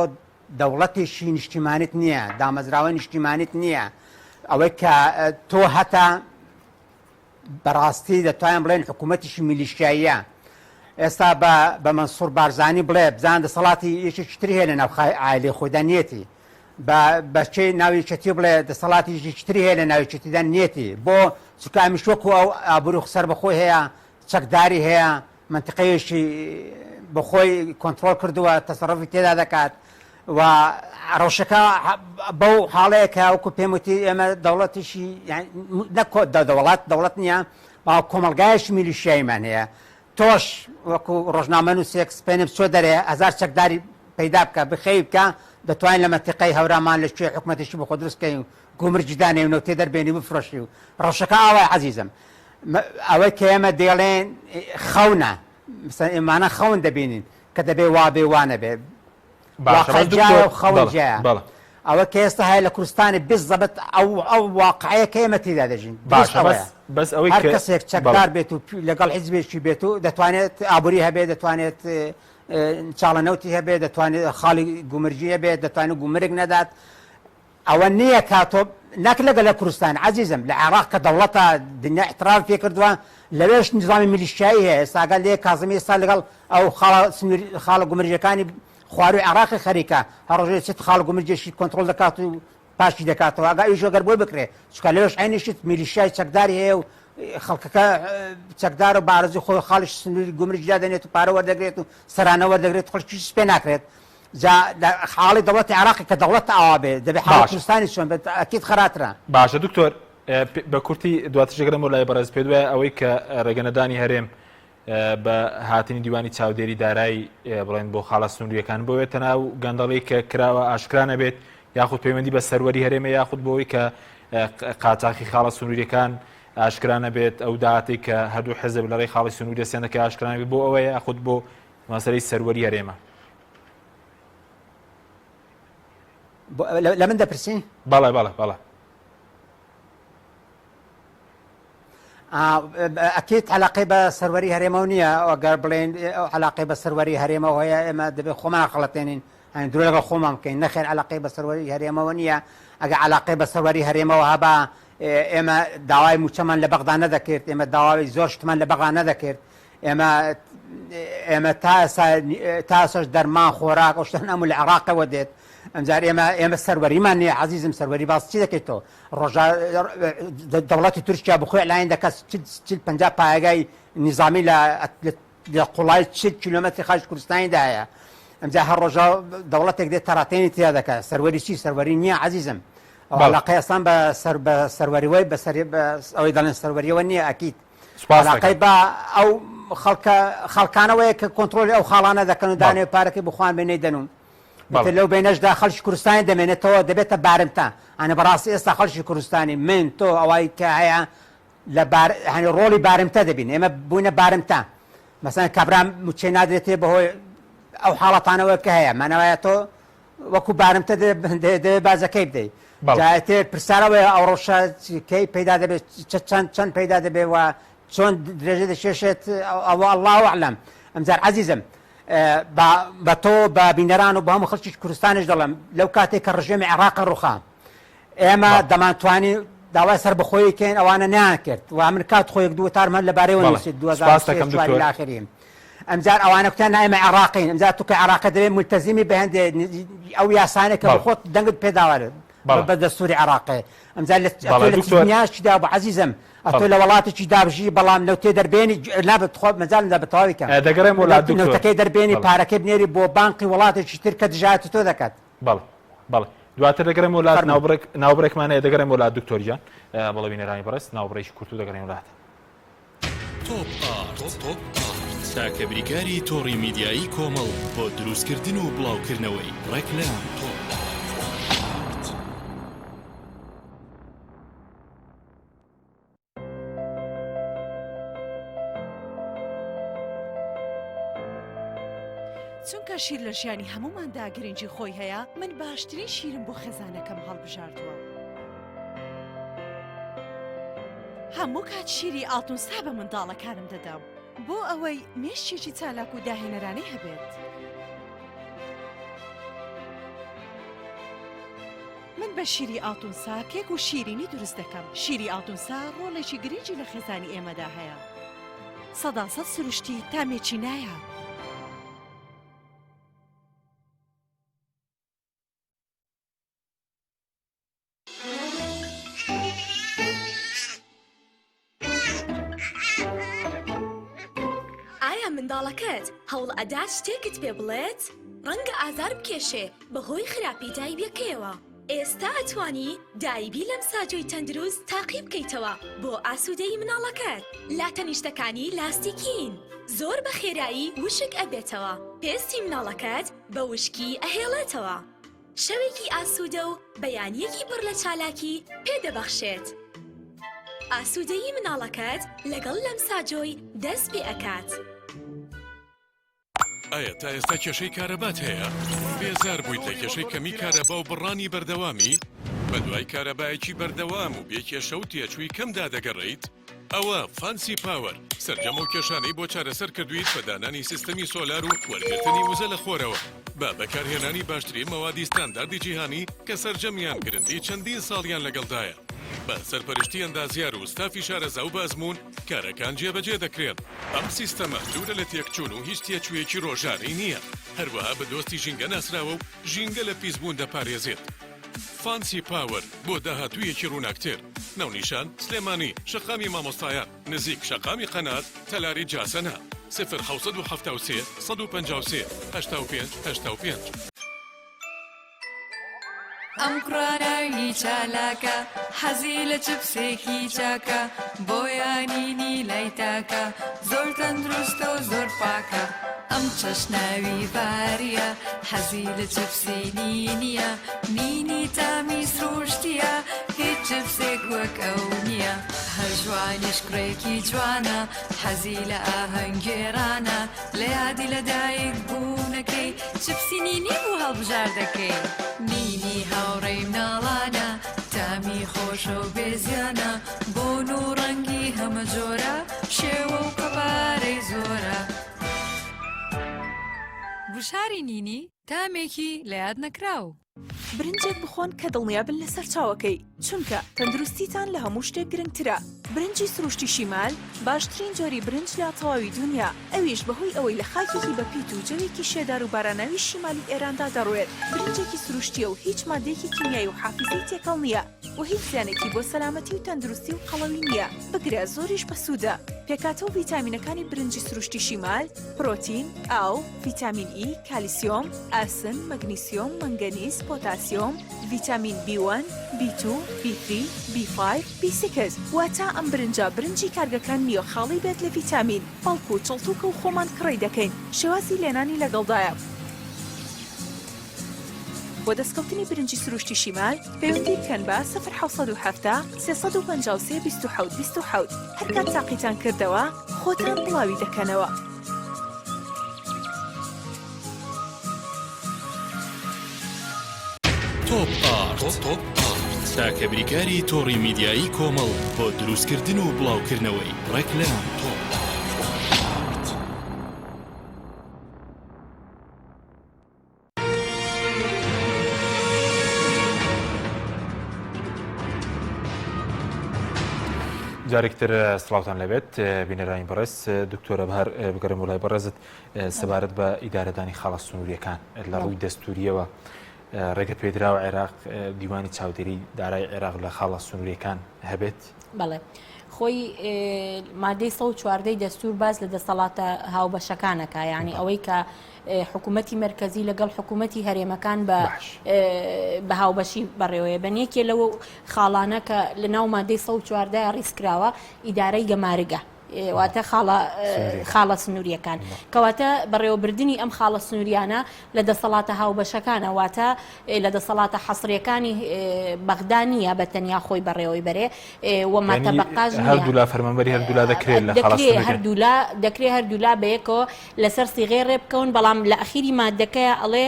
دەوڵەتێکی نیشتیمانیت نییە دامەزراوە نیشتیمانیت نییە ئەوەی کە تۆ هەتا بەڕاستی دەتوانین بڵێن حکوومەتیشی میلیشیاییە. ئێستا بە بە مەنسوور بارزانی بڵێ بزان دەسەڵاتی یەکێکی تری هەیە لە ناو عایلەی خۆیدا نیەتی. بە بە کێ ناو یەکێتی بڵێ دەسەڵاتی یەکێکی تری هەیە لە ناو یەکێتیدا نیەتی. بۆ چونکە ئەمیش وەکوو ئەو ئابووری سەربەخۆی هەیە، چەکداری هەیە، مەنتیقەیەکی بۆ خۆی کۆنتڕۆڵ کردووە، تەسەڕوفی تێدا دەکات و ڕەوشەکە بەو حاڵەیە کە وەکو پێم وتی ئێمە دەوڵەتێکی نەک دەوڵەت دەوڵەت نییە بەڵام کۆمەڵگایەکی میلیشیاییمان هەیە تۆش وەکو ڕۆژنامەنووسێک سپێنێ بچۆ دەرێ هەزار چەکداری پەیدا بکە بخێوی بکە دەتوانین لە مەنتیقەی هەورامان لە کوێ حکومەتێکی بۆ خۆ دروست بکەین و گومرگی دانێ و نەوتێ دەربێنی و بفرۆشی و ڕەوشەکە ئاوایە عەزیزم ئەوەی کە ئێمە دەیڵێن خەونە مثلا ئێمانە خەون دەبینین کە دەبێ وا بێ وا نەبێ باشە واقع بەس جیایە دکتۆر و خەون بەڵێ جیایە بەڵێ ئەوە کە ئێستا هەیە لە کوردستانی بالضبط ئەو ئەو واقعەیە کە ئێمە تێیدا دەژین دروست باشە بەس ئەوەیە بەس ئەوەی هەر کە کەسێک بەڵێ چەکدار بێت و لەگەڵ حیزبێکی بێت و دەتوانێت ئابووری هەبێت دەتوانێت. چاڵە نەوتی هەبێت دەتوانێت خاڵی گومرگی هەبێت دەتوانێت گومرگ نەدات ئەوە نییە کە تۆ نەک لەگە لە کوردستان عەزیزم لە عێراق کە دەوڵەتە دنیا اعتراف پێ کردووە لەوێش نیزامی میلیشیایی هەیە ئێستا ئەگەر لێ کازمی ئێستا لەگەڵ ئەو خاڵە سنووری خاڵە گومرگیەکانی خواروی عێراقی خەریکە هەر ڕۆژێ چت خاڵ گومرگێکی کۆنترۆڵ دەکات و پاکی دەکاتەوە ئەگە ئەویش ئەگەر بۆی بکرێ چونکە لەوێش عەینی شت میلیشیای چەکداری هەیە و خەڵکەکە چەکدار و بارزی خۆی خاڵیش سنووری گومرگی دادەنێت و پارە وەردەگرێت و سەرانە وەردەگرێت خەڵکیش پێ ناکرێت جا لە حاڵی دەوڵەتی عێراقی کە دەوڵەت ئاوا بێ دەبێ حاڵی باشە. کوردستانی چۆن بێت ئەکید خەراترە. باشە دکتۆر بە کورتی دواتر دەگەڕێمەوە لای بەڕێز پێت وایە ئەوەی کە ڕێگەنەدانی هەرێم بە هاتنی دیوانی چاودێری دارایی بڵێن بۆ خاڵە سنووریەکان بۆیە تەناو گەندەڵی کە کراوە ئاشکرا نەبێت یاخود پەیوەندی بە سەروەری هەرێمە یاخود بۆی کە قاچاخی خاڵە سنووریەکان ئاشکرا نەبێت ئەو داهاتێک کە هەردوو حزب لە ڕێی خاڵی سنوور دەستیان دەکە ئاشکرا نەبێت بۆ ئەوەیە یاخود بۆ مەسەلەی سەروەری هەرێمە. لە من دەپرسی؟ بەڵێ بەڵێ بەڵێ. ئەکید علاقەی بە سەروەری هەرێمەوە نییە ئەگەر بڵێن علاقەی بە سەروەری هەرێمەوە هەیە ئێمە دەبێت خۆمان خەڵەتێنین هەین درۆ لەگەڵ خۆمان بکەین نەخێر علاقەی بە سەروەری هەرێمەوە نییە ئەگە علاقەی بە سەروەری هەرێمەوە هەبا ئێمە داوای موچەمان لە بەغدا نەدەکرد ئێمە داوای زۆر شتمان لە بەغا نەدەکرد ئێمە ئێمە تا ئێستا تا ئێستاش دەرمان خۆراک ئەو شتانە هەموو لە عێراقەوە دێت ئەمجار ئێمە ئێمە سەروەریمان نییە عەزیزم سەروەری باس چی دەکەیت تۆ ڕۆژا دەوڵەتی تورکیا بخۆی ئەلاین دەکات چل 50 پایگای نیزامی لە لە قوڵای 40 کیلۆمەتری خاکی کوردستانیدا هەیە ئەمجا هەر ڕۆژە دەوڵەتێک دێت تەراتێنی تیا دەکات سەروەری چی سەروەری نییە عەزیزم ئەو علاقەی ئەسڵان بە سەر بە سەروەریوەی بە سەر ئەوەی دەڵێن سەروەریەوە نییە ئەکید سوپاس علاقەی دەکەم. بە ئەو خەڵکە خەڵکانەوەیە کە کۆنترۆلی ئەو خاڵانە دەکەن و بەڵێ. دانەوێ پارەکەی بخوان بێ نەیدەن و بەڵێ. ئیتر لەو بەینەشدا خەڵکی کوردستانی دەمێنێتەوە دەبێتە بارمتە ئەنە بەڕاستی ئێستا خەڵکی کوردستانی من تۆ ئەوای کە هەیە لە بار هەنی ڕۆڵی بارمتە دەبین ئێمە بووینە بارمتە مەسەن کابرا موچەی نادرێتێ بەهۆی ئەو حاڵەتانەوە کە هەیە مانەوەیە تۆ وەکو بارمتە دەبێ باجەکەی بدەی جا ئیتر پرسیار ئەوەیە ئەو ڕەوشە کەی پەیدا دەبێت چەند چەند پەیدا دەبێت و چۆن درێژە دەکێشێت ئەوە الله اعلم ئەمجار عەزیزم بە تۆ بە بینەران و بە هەموو خەڵکی کوردستانیش دەڵێم لەو کاتێک کە ڕژێمی عێراق ڕوخا ئێمە دەمانتوانی داوای سەربەخۆیی کەین ئەوانە نیان کرد و من کات خۆیەک دوو وتارم هەر لەبارەیەوە نووسی 2003 چوار الاخرین ئەمجار ئەوانە کوتیان نا ئێمە عێڕاقین ئەمجار تو کە عێڕاقی دەبێ مولتەزیمی بە هەندێ ئەو یاسانە کە خۆت دەنگت پێداوە بە دەستوری عێڕاقێ ئەمجار لە دنیاشی دا بۆ عەزیزم ئەتۆ لە وڵاتێکی دابژی بەڵام نەوتێ دەربێنی نابێت خۆ مەجالم دا بە تەواوی کەم دەگەڕێم وڵات دکتۆر نەوتەکەی دەربێنی پارەکەی بنێری بۆ بانقی وڵاتێکی تر کە دژایەتی تۆ دەکات بەڵێ بەڵێ دواتر دەگەڕێم وڵات ناوبڕێک ناوبڕێکمان هەیە دەگەڕێم وڵات دکتۆر گیان بەڵێ بینەرانی بەڕێز ناوبڕێکی کورت و دەگەڕێم وڵات تۆپ ئارت تاکە بریکاری تۆڕی میدیایی کۆمەڵ بۆ دروستکردن و بڵاوکردنەوەی ڕێکلام. چونکە شیر لە ژیانی هەمووماندا گرنگی خۆی هەیە، من باشترین شیرم بۆ خێزانەکەم هەڵبژاردووە. هەموو کات شیری ئاڵتونسا بە منداڵەکانم دەدەم بۆ ئەوەی مێشکێکی چالاک و داهێنەرانەی هەبێت. من بە شیری ئاڵتونسا کێک و شیرینی دروست دەکەم. شیری ئاڵتونسا ڕۆڵێکی گرنگی لە خێزانی ئێمەدا هەیە. سەداسەد سروشتی تامێکی نایاب. ئایا منداڵەکەت هەوڵ ئەدات شتێکت پێ بڵێت؟ ڕەنگە ئازار بکێشێ بەهۆی خراپی دایبیەکەیەوە. ئێستا ئەتوانی دایبی لەمساجۆی تەندروست تاقی بکەیتەوە بۆ ئاسوودەیی مناڵەکەت. لاتەنیشتەکانی لاستیکین زۆر بە خێرایی وشک ئەبێتەوە، پێستی مناڵەکەت بە وشکی ئەهێڵێتەوە. شەوێکی ئاسوودە و بەیانییەکی پڕ لە چالاکی پێ دەبەخشێت. ئاسوودەیی مناڵەکەت لەگەڵ لەمساجۆی دەست پێ ئەکات. ئایا تا ئێستا کێشەی کارەبات هەیە؟ بێزار بوویت لە کێشەی کەمی کارەبا و بڕانی بەردەوامی؟ بەدوای کارەبایەکی بەردەوام و بێ کێشە و تێچووی کەمدا دەگەڕێیت؟ ئەوە فانسی پاوەر سەرجەم ئەو کێشانەی بۆ چارەسەر کردوویت بە دانانی سیستەمی سۆلار و وەرگرتنی وزە لە خۆرەوە بە بەکارهێنانی باشترین مەوادی ستانداردی جیهانی کە سەرجەمیان گرنتی چەندین ساڵیان لەگەڵدایە بە سەرپەرشتی ئەندازیار و ستافی شارەزا و بە ئەزموون کارەکان جێبەجێ دەکرێن. ئەم سیستەمە دوورە لە تێکچوون و هیچ تێچوویەکی ڕۆژانەی نییە، هەروەها بە دۆستی ژینگە ناسراوە و ژینگە لە پیسبوون دەپارێزێت. فانسی پاوەر بۆ داهاتوویەکی ڕووناکتر. ناونیشان، سلێمانی، شەقامی مامۆستایان، نزیک شەقامی قەنات، تەلاری جاسەنە. 0773 153 85 85. ئەم کوڕە ناوی چالاکە حەزی لە چپسێکی چاکە بۆیە نینی لای تاکە زۆر تەندروستە و زۆر پاکە ئەم چەشناوی باریە حەزی لە چپسی نینیە نینی تامی سروشتیە هیچ چپسێک وەک ئەو نییە هەر ژوانیش کوڕێکی جوانە حەزی لە ئاهەنگگێڕانە لە یادی لە دایک بوونەکەی چپسی نینی بوو هەڵبژاردەکەی. نینی هاوڕێی مناڵانە تامی خۆشە و بێ زیانە بۆن و ڕەنگی هەمە جۆرە شێوە و قەبارەی زۆرە. گوشاری نینی تامێکی لە یاد نەکراو. برنجێک بخۆن کە دڵنیابن لە سەرچاوەکەی، چونکە تەندروستیتان لە هەموو شتێک گرنگترە. برنجی سروشتی شیمال باشترین جۆری برنج لە تەواوی دونیا، ئەویش بەهۆی ئەوەی لە خاکێکی بەپیت و جەوێکی شێدار و باراناوی شیمالی ئێراندا دەڕوێت، برنجێکی سروشتییە و هیچ ماددەیەکی کیمیایی و حافیزەی تێکەڵ نییە و هیچ زیانێکی بۆ سەلامەتی و تەندروستی و قەڵەوی نییە، بگرە زۆریش بەسوودە. پێکهاتە و ڤیتامینەکانی برنجی سروشتی شیمال، پرۆتین، ئاو، ڤیتامین ئی، کالیسیۆم، ئاسن، مەگنیسیۆم، مەنگەنیز، پۆتاسیۆم، ڤیتامین بی وەن، بی تو، بی ثری، بی فایڤ، بی سیکس، واتە ئەم برنجە برنجی کارگەکان نییە خاڵی بێت لە ڤیتامین، بەڵکو چڵتوکە و خۆمان کڕی دەکەین، شێوازی لێنانی لەگەڵدایە. بۆ دەستکەوتنی برنجی سروشتی شیمال پەیوەندی بکەن بە، 0770 353 27 27، هەرکات تاقیتان کردەوە خۆتان بڵاوی دەکەنەوە. تۆپ ئارت تاکە بریکاری تۆڕی میدیایی کۆمەڵ بۆ دروستکردن و بڵاوکردنەوەی ڕێکلام. تۆپ ئارت. جارێکتر سڵاوتان لەبێت بینەرانی بەڕێز دکتۆرە بەهار بگەڕێم وڵای بەڕێزت سەبارەت بە ئیدارەدانی خاڵە سنووریەکان لە ڕووی دەستوریەوە ڕێگە پێدراوە عێراق دیوانی چاودێری دارای عێراق لە خاڵە سنووریەکان هەبێت بەڵێ خۆی مادەی 114 دەستور باز لە دەسەڵاتە هاوبەشەکانەکە یعنی ئەوەی کە حکوومەتی مەرکەزی لەگەڵ حکوومەتی هەرێمەکان بە بە هاوبەشی بەڕێوەیە بەن یەکێ لەو خاڵانە کە لە ناو مادەی 114 ڕیز کراوە ئیدارەی گەمارگە. واتە خاڵە خاڵە سنووریەکان کەواتە بەڕێوەبردننی ئەم خاڵە سنووریانە لە دەسەڵاتە هاوبەشەکانە واتە لە دەسەڵاتە حەسریەکانی بەغدا نییە بە تەنیا خۆی بەڕێوەی بەرێ و ماتەبقاش هەردوولا فەرمانبەری هەردوولا دەکرێت لە هەردوولا دەکرێت هەردوولا بەیەکەوە لەسەر سیغەی ڕێ بکەون بەڵام لە ئەخیری مادەکەیا ئەڵێ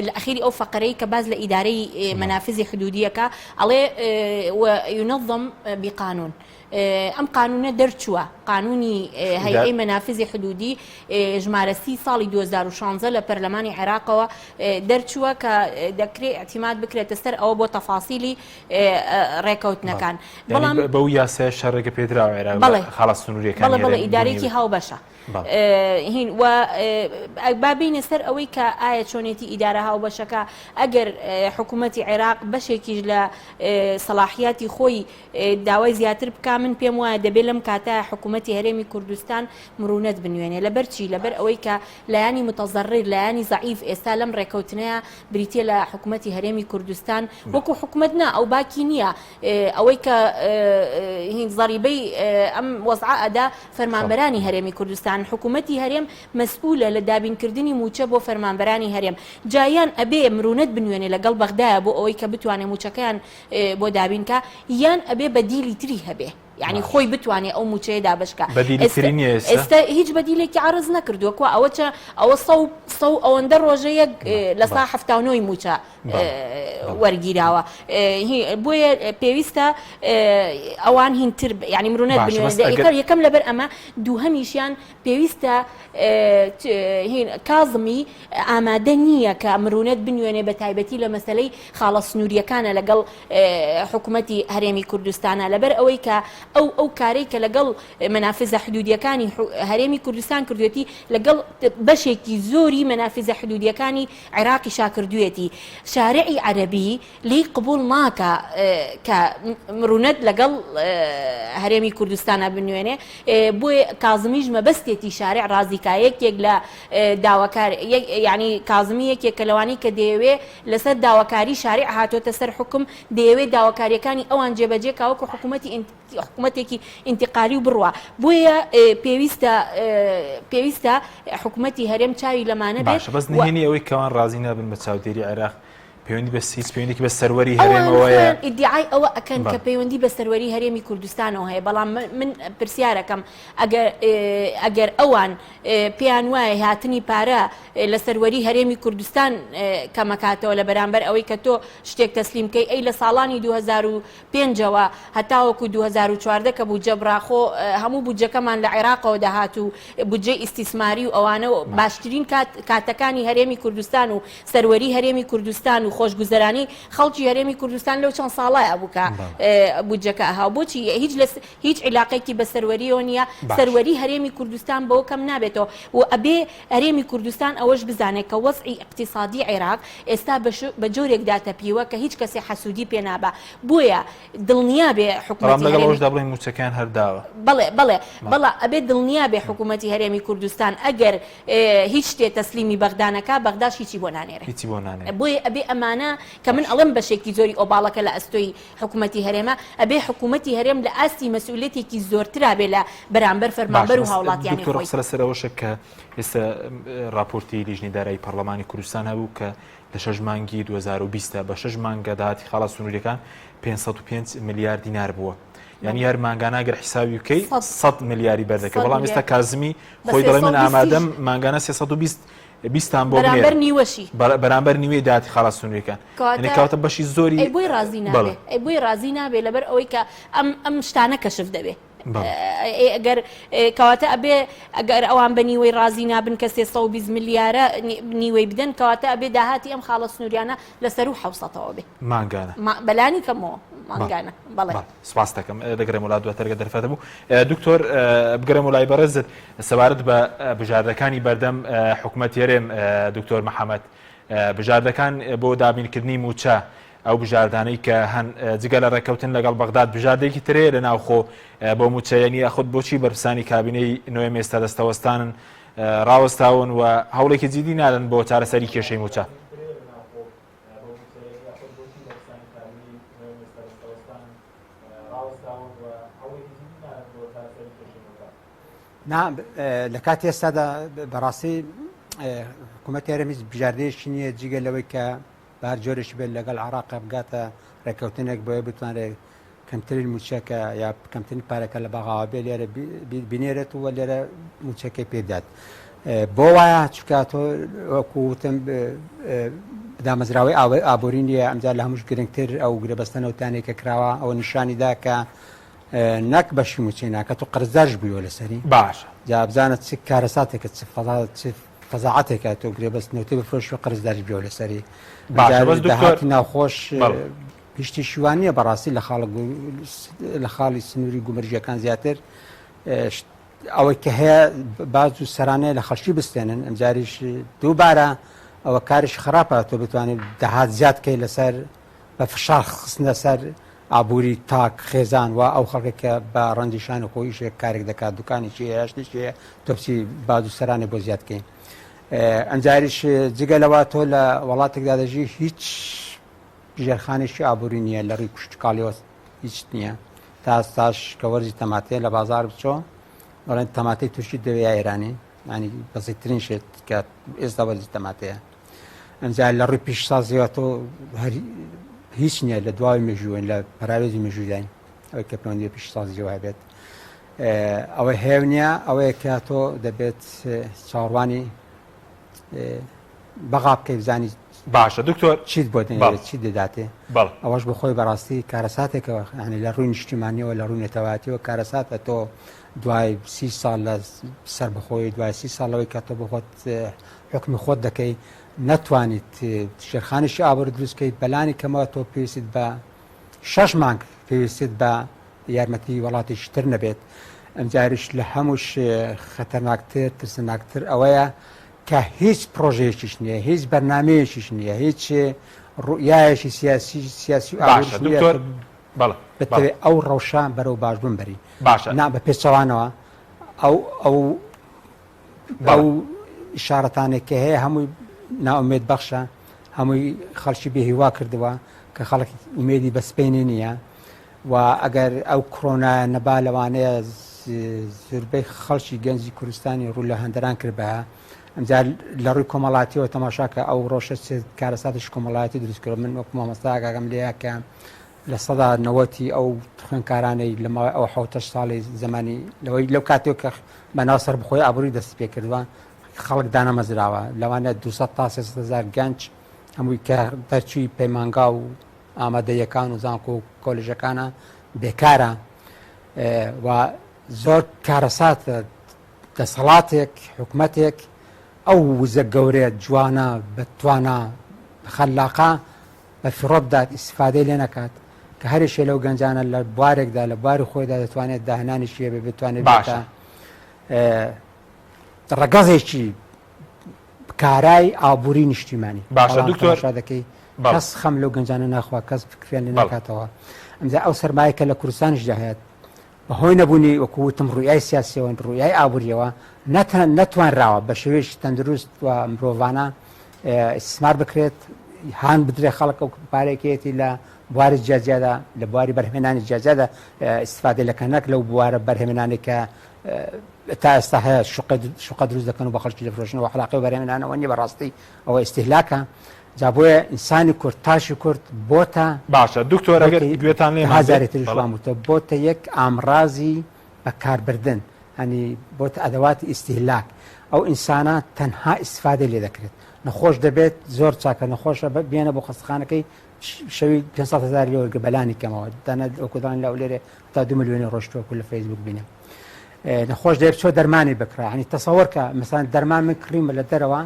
لە ئەخیری ئەو فەقەرەی کە باس لە ئیدارەی مەنافزی حدودیەکە ئەڵێ وينظم بقانون ئەم قانونە دەرچووە قانونی هەیئەی مەنافزی حدودی ژمارە سی ساڵی 2016 لە پەرلەمانی عێراقەوە دەرچووە کە دەکرێت اعتماد بکرێتە سەر ئەوە بۆ تەفاسیلی ڕێکەوتنەکان بەڵام بەو یاسای شەڕێکە پێدراوە عێراق بەڵێ خاڵە سنووریەکان بەڵێ بەڵێ ئیدارێکی هاوبەشە هین و با بینە سەر ئەوەی کە ئایا چۆنێتی ئیدارە هاوبەشەکە ئەگەر حکوومەتی عێراق بەشێکیش لە سەڵاحیاتی خۆی داوای زیاتر بک من پێم وایە دەبێت لەم کاتە حکوومەتی هەرێمی کوردستان مرونەت بنوێنێ لەبەر چی لەبەر ئەوەی کە لایانی متەزەڕیر لایانی زەعیف ئێستا لەم ڕێکەوتنەیە بریتە لە حکوومەتی هەرێمی کوردستان وەکو حکوومەت نا ئەو باکی نییە ئەوەی کە هین زەریبەی ئەم وەزعە ئەدا فەرمانبەرانی هەرێمی کوردستان، حکوومەتی هەرێم مەسئولە لە دابینکردنی مووچە بۆ فەرمانبەرانی هەرێم، جا یان ئەبێ مرونەت بنوێنێ لەگەڵ بەغدایە بۆ ئەوەی کە بتوانێ مووچەکەیان بۆ دابین کا، یان ئەبێ بەدیلی تری هەبێ. یعنی خۆی بتوانێ ئەو موچەیە دابەش کا. بەدیلی تری نییە ئێستا؟ ئێستا هیچ بەدیلێکی عەرز نەکردووە کوا ئەوە چە ئەوە سەو سەو ئەوەندە ڕۆژە یەک لە سا 79 موچە وەرگیراوە بۆیە پێویستە ئەوان هینتر یعنی مرونەت بنوێنن یەکەم لەبەر ئەمە دووهەمیشیان پێویستە کازمی ئامادە نییە کە مرونەت بنوێنێ بە تایبەتی لە مەسلەی خاڵە سنووریەکانە لەگەڵ حکوومەتی هەرێمی کوردستانە لەبەر ئەوەی کە ئەو ئەو کارەی کە لەگەڵ مەنافزە حدودیەکانی هەرێمی کوردستان کردوێتی لەگەڵ بەشێکی زۆری مەنافزە حدودیەکانی عێراقیشا کردوویەتی، شارعی عەرەبی لێی قبوڵ ناکا کە مرونەت لەگەڵ هەرێمی کوردستانا بنوێنێ، بۆیە کازمیش مەبەستێتی شارع ڕازی کا، یەکێک لە داواکار یانی کازمی یەکێکە لەوانەی کە دەیەوێ لەسەر داواکاری شارع هاتۆتە سەر حوکم، دەیەوێ داواکاریەکانی ئەوان جێبەجێ کا وەکو حکوومەتی حکومەتێکی ئینتقالی و بڕوا بۆیە پێویستە پێویستە حکومەتی هەرێم چاوی لەمانە بێت باشە بەس نهێنی ئەوەی کەوان ڕازی نابن بە چاودێری عێراق پەیوەندی بە هیچ پەیوەندێکی بە سەروەری هەرێمەوە هەیە؟ ئیدعای ئەوە ئەکەن کە پەیوەندی بە سەروەری هەرێمی کوردستانەوە هەیە بەڵام من پرسیارەکەم ئەگەر ئەگەر ئەوان پێیان وایە هاتنی پارە لە سەروەری هەرێمی کوردستان کەمەکاتەوە لە بەرامبەر ئەوەی کە تۆ شتێک تەسلیم کەی ئەی لە ساڵانی 2000 پێنجەوە هەتاوەکو 2014 کە بودجە بڕا خۆ هەموو بودجەکەمان لە عێراقەوە دەهات و بودجەی ئیستیسماری و ئەوانە و باشترین کات کاتەکانی هەرێمی کوردستان و سەروەری هەرێمی کوردستان و خۆشگوزەرانی خەڵکی هەرێمی کوردستان لەو چەند ساڵەیا بوو کە بودجەکە ئەها بۆچی هیچ لە هیچ عیلاقێکی بە سەروەریەوە نییە سەروەری هەرێمی کوردستان بەوە کەم نابێتەوە و ئەبێ هەرێمی کوردستان ئەوەش بزانێت کە وەزعی ئیقتیسادی عێراق ئێستا بە جۆرێک داتەپیوە کە هیچ کەسێ حەسوودی پێ نابا بۆیە دڵنیا بێ حکومەتی لەگەڵ ئەوەشدا بڵێین مووچەکەیان هەر داوە. بەڵێ بەڵێ بەڵا ئەبێ دڵنیا بێ حکومەتی هەرێمی کوردستان ئەگەر هیچ شتێ تەسلیمی بەغدا نەکا بەغداش هیچی بۆ نانێرێ. هیچی بۆ نانێرێ. بۆیە ئەبێ ئەمانە کە من ئەڵێم بەشێکی زۆری ئۆباڵەکە لە ئەستۆی حکومەتی هەرێمە، ئەبێ حکومەتی هەرێم لە ئاستی مەسئولیەتێکی زۆرترا بێ لە بەرامبەر فەرمانبەر و هاوڵاتیانی خۆی. دکتۆر قسە لەسەر ئەوەشە کە ئێستا ڕاپۆرتی لیژنەی دارایی پەڕلەمانی کوردستان هەبوو کە لە شەش مانگی 2020 بە شەش مانگە داهاتی خاڵە سنووریەکان 505 ملیار دینار بووە. یعنی هەر مانگانە گەر حیسابی بکەی 100 ملیاری بەردەکە بەڵام ئێستا کازمی خۆی دەڵێ من ئامادەم مانگانە 320 بیستان بۆ بەرامبەر نیوەشی بەرامبەر نیوەی داهاتی خاڵە سنووریەکان کەواتە بەشی زۆری ئەی بۆی ڕازی نابێ ئەی بۆی ڕازی نابێ لەبەر ئەوەی کە ئەم ئەم شتانە کەشف دەبێ ئەگەر کەواتە ئەبێ ئەگەر ئەوان بە نیوەی ڕازی نابن کە 320 ملیارە نیوەی بدەن کەواتە ئەبێ داهاتی ئەم خاڵە سنووریانە لە سەرو حوسەتەوە بێ مانگانە بەلانی کەمەوە مانگانە بەڵێ سپاست دەکەم دەگەڕێمەوە لات دواتر گەر دەرفەت هەبوو دکتۆر بگەڕێمەوە لای بەڕێزت سەبارەت بە بژاردەکانی بەردەم حکومەت هەرێم دکتۆر محەممەد بژاردەکان بۆ دابینکردنی موچە ئەو بژاردانەی کە هەن جگە لە ڕێککەوتن لەگەڵ بەغداد بژاردێکی ترێ لە ناوخۆ بۆ موچەیەنی یاخود بۆچی بەرپرسانی کابینەی نوێم ئێستا دەستەوەستانن ڕاوەستاون و هەوڵێکی جیدی نادەن بۆ چارەسەری کێشەی موچە. نا لە کاتی ئێستادا بەڕاستی حکوومەت هەرێم هیچ بژاردەیەکی نییە جگە لەوەی کە بە هەر جۆرێکی بێت لەگەڵ عراق بگاتە ڕێککەوتنێک بۆیە بتوانێت کەمترین موچەکە یا کەمترین پارەکە لە بەغاوە بێ لێرە بینێرێت و لێرە موچەکەی پێدات بۆ وایە چکە تۆ وەکو وتم دامەزراوەی ئابووری نییە ئەمجار لە هەمووش گرنگتر ئەو گرێبەستە نەوتانێک کە کراوە ئەوە نیشانی دا کە نەک بەشی موچەی ناکە تۆ قەرزدارش بوویەوە لەسەری باشە جا بزانە چ کارەساتێکە چ فەزا چ فەزاعەتێکە تۆ گرێبەست نەوتی بفرۆشی و قەرزدارش بوویەوە لەسەری باشە بەس دکتۆر داهاتی ناوخۆش بەڵێ. هیچ شتێکی وا نییە بەڕاستی لە خاڵە لە خاڵی سنووری گومرگیەکان زیاتر ئەوەی کە هەیە باج و سەرانەیە لە خەڵکی بستێنن ئەمجاریش دووبارە ئەوە کاریش خراپە تۆ بتوانیت داهات زیاد کەی لەسەر بە فشار خستنە سەر ئابووری تاک خێزان و ئەو خەڵکە کە بە ڕەنجی شان و خۆ ئیشێک کارێک دەکات دوکانێکی هەیە شتێکی هەیە تۆ بچی باج و سەرانێ بۆ زیاد کەی ئەمجاریش جگە لەوە تۆ لە وڵاتێکدا دەژی هیچ ژێرخانێکی ئابووری نییە لە ڕووی کشتتوکاڵیەوە هیچ نییە تا ئێستاش کە وەرزی تەماتەیە لە بازار بچۆ دەڵێن تەماتەی تورکی دەوێ یا ئێرانی ینی بەسیترین شت کە ئێستا وەرزی تەماتەیە ئەمجا لە ڕووی پیشسازیەوە تۆ هەر هیچ نییە لە دواوی مێژووین لە پەراوێزی مێژووداین. ئەوەی کە پەیوەندی بە پیشەسازیەوە هەبێت ئەوەی هەیە و نییە ئەوەیە کە تۆ دەبێت چاوەڕوانی بەغا بکەی بزانی باشە دکتۆر چیت بۆ دەنێرێت چیت دەداتێ ئەوەش بۆ خۆی بەڕاستی کارەساتێکەوە یعنی لە ڕووی نیشتیمانیەوە لە ڕووی نەتەواتیەوە کارەساتە تۆ دوای سی ساڵ لە سەربەخۆی دوای سی ساڵ لەوەی کە تۆ بۆ خۆت حکمی خۆت دەکەی نەتوانیت ژێرخانێکی ئابووری دروست بکەیت بەلانی کەمەوە تۆ پێویستیت بە شەش مانگ پێویستیت بە یارمەتی وڵاتێکی تر نەبێت ئەمجاریش لە هەمووش خەتەرناکتر ترسناکتر ئەوەیە کە هیچ پرۆژەیەکیش نییە هیچ بەرنمەیەکیش نییە هیچ ڕوئیایەکی سیاسی سیاسی و باشە دکتۆر بەڵێ بتەوێت ئەو ڕەوشە بەرەو باشبوون بەری باشە نا بە پێچەوانەوە ئەو ئەو ئەو ئیشارەتانێک کە هەیە هەمووی نائومێد بەخشە هەمووی خەڵکی بێهیوا کردووە کە خەڵک ئومێدی بە سپێنێ نییە و ئەگەر ئەو کرۆنایە نەبا لەوانەیە زۆربەی خەڵکی گەنجی کوردستانی ڕوو لە هەندەران کردبایە ئەمجار لە ڕووی کۆمەڵاتیەوە تەماشاکە ئەو ڕۆژە کارەساتیش کۆمەڵایەتی دروست کرد من وەک مامۆستاگەم لێیە کە لە سەدا نەوەتی ئەو خوێندکارانەی لە ماوەی ئەو حەوتەش ساڵی زمانی لەوەی لەو کاتێک کە بەناو سەربەخۆی ئابووری دەستی پێکردووە خەڵک دانەمەزراوە لەوانە 200 تا 300 هزار گەنج هەمووی کە دەرچووی پەیمانگا و ئامادەیەکان و زانکۆ و کۆلێژەکانە بێکارە و زۆر کارەساتە دەسەڵاتێک حکومەتێک ئەو وزە گەورەیە جوانە بە توانا خەلاقە بە فیڕۆ بدات ئیستیفادەی لێ نەکات کە هەرێکێ لەو گەنجانە لە بوارێکدا لە بواری خۆیدا دەتوانێت داهێنانێکی هەبێ بتوانێت باشە ڕەگەزێکی کارای ئابووری نیشتیمانی باشە دکتۆر دەکەی کەس خەم لەو گەنجانە ناخوا کەس فکریان لێ ناکاتەوە ئەمجا ئەو سەرمایە کە لە کوردستانیشدا هەیە بەهۆی نەبوونی وەکو وتم ڕوئیای سیاسیەوە ڕوئیای ئابووریەوە نەتوانراوە بە شێوەیەکی تەندروست و مرۆڤانە ئیستثمار بکرێت هان بدرێ خەڵک ئەو پارێکێتی لە بواری جیاجیادا لە بواری بەرهمێنانی جیاجیادا ئیستفادە لەکە نەک لەو بوارە بەرهمێنانی کە تا ئێستا هەیە شوقە دروست دەکەن و بە خەڵکی دەفرۆشنەوە علاقەی بەرهمێنانەوە نیە بەڕاستی ئەوە ئیستیهلاکە جا بۆیە ئینسانی کورد تاشی کورد بۆتە باشە دکتۆر ئەگەر گوێتان لێ هەزارێ تریش وام وتە بۆتە یەک ئامرازی بەکاربردن هەنی بۆتە ئەدەواتی ئیستیهلاک ئەو ئینسانە تەنها ئیسفادە لێ دەکرێت نەخۆش دەبێت زۆر چاکە نەخۆشە بێنە بۆ خەستخانەکەی شەوی 500 هزار لێ وەرگە بەلانی کەمەوە دەنە وەکو دەڵێن لە ئەولێرێ تا 2 ملیۆنی ڕۆشتووە لە فەیسبوک بینم نەخۆش دەبێت چۆ دەرمانی بکڕە هەنی تەسەوەرکە مەسەلەن دەرمان من کڕیمە لە دەرەوە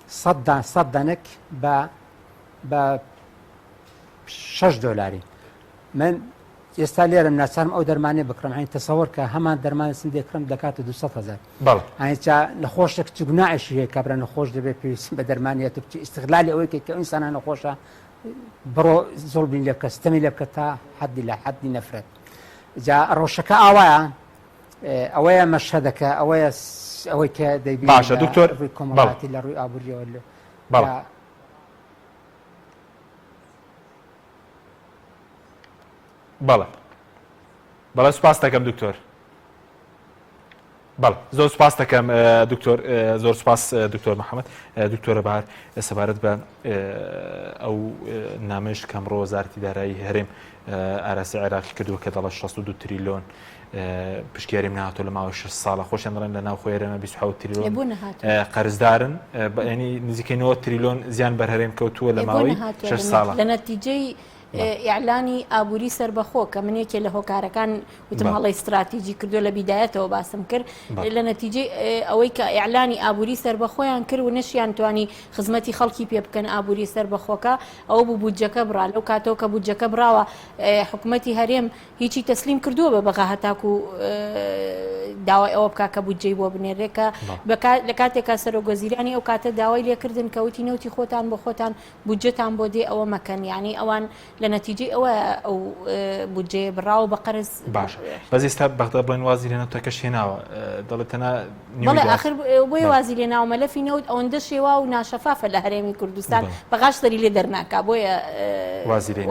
سەد دا سەد دەنک بە بە شەش دۆلاری من ئێستا لێرم ناچارم ئەو دەرمانەی بکڕم عین تەسەوەر کە هەمان دەرمان سندێ کڕم دەکاتە 200 هزار بەڵێ عین چا نەخۆشێک چ گوناعێکی هەیە کابرا نەخۆش دەبێت پێویست بە دەرمانیە تو بچی ئیستغلالی ئەوەی کە کە ئەو ئینسانە نەخۆشە بڕۆ زوڵمی لێ بکە ستەمی لێ بکە تا حەدی لە حەدی نەفرەت جا ڕەوشەکە ئاوایە ئەوەیە مەشهەدەکە ئەوەیە ئەوەی کە دەیبینین باشە لە دکتۆر ڕووی بەڵێ کۆمەڵایەتی لە ڕووی ئابووریەوە لە بەڵێ کە بەڵێ بەڵێ سوپاس دەکەم دکتۆر بەڵێ زۆر سوپاس دەکەم دکتۆر زۆر سوپاس دکتۆر محەممەد دکتۆرە بەهار سەبارەت بە ئەو نامەیش کە ئەمڕۆ وەزارەتی دارایی هەرێم ئاراسی عێراقی کردووە کە دەڵێ 62 تریلۆن پشکی هەرێم نهاتۆ لە ماوەی 6 ساڵە خۆشیان دەڵێن لە ناوخۆی هەرێمە 27 تریلۆن قەرزدارن ینی نزیکەی 90 تریلۆن زیان بەر هەرێم کەوتووە لە ماوەی 6 ساڵە لە نەتیجەی ئیعلانی ئابووری سەربەخۆ کە من یەکێ لە هۆکارەکان وتم هەڵەی ستراتیجی کردو لە بیدایەتەوە باسم کرد لە نەتیجەی ئەوەی کە ئیعلانی ئابووری سەربەخۆیان کرد و نەشیان توانی خزمەتی خەڵکی پێ بکەن ئابووری سەربەخۆکە ئەوە بوو بودجەکە بڕا لەو کاتەوە کە بودجەکە بڕاوە حکوومەتی هەرێم هیچی تەسلیم کردووە بە بەغا هەتاکو داوای ئەوە بکە کە بودجەی بۆ بنێرێ کە لە کاتێکا سەرۆک وەزیرانی ئەو کاتە داوای لێکردن کەوتی نەوتی خۆتان بۆ خۆتان بودجەتان بۆ دێ ئەوە مەکەن یانی ئەوان لە نەتیجەی ئەوە ئەو بودجەیە بڕاوە بە قەرز باشە بەس ئێستا بەغدا بڵێن وازی لە نەوتەکەش هێناوە دەڵێت تەنها بەڵێ ئاخر بۆیە وازی لێ ناوە مەلەفی نەوت ئەوەندە شێوا و ناشەفافە لە هەرێمی کوردستان بەغاش سەری لێ دەرناکا بۆیە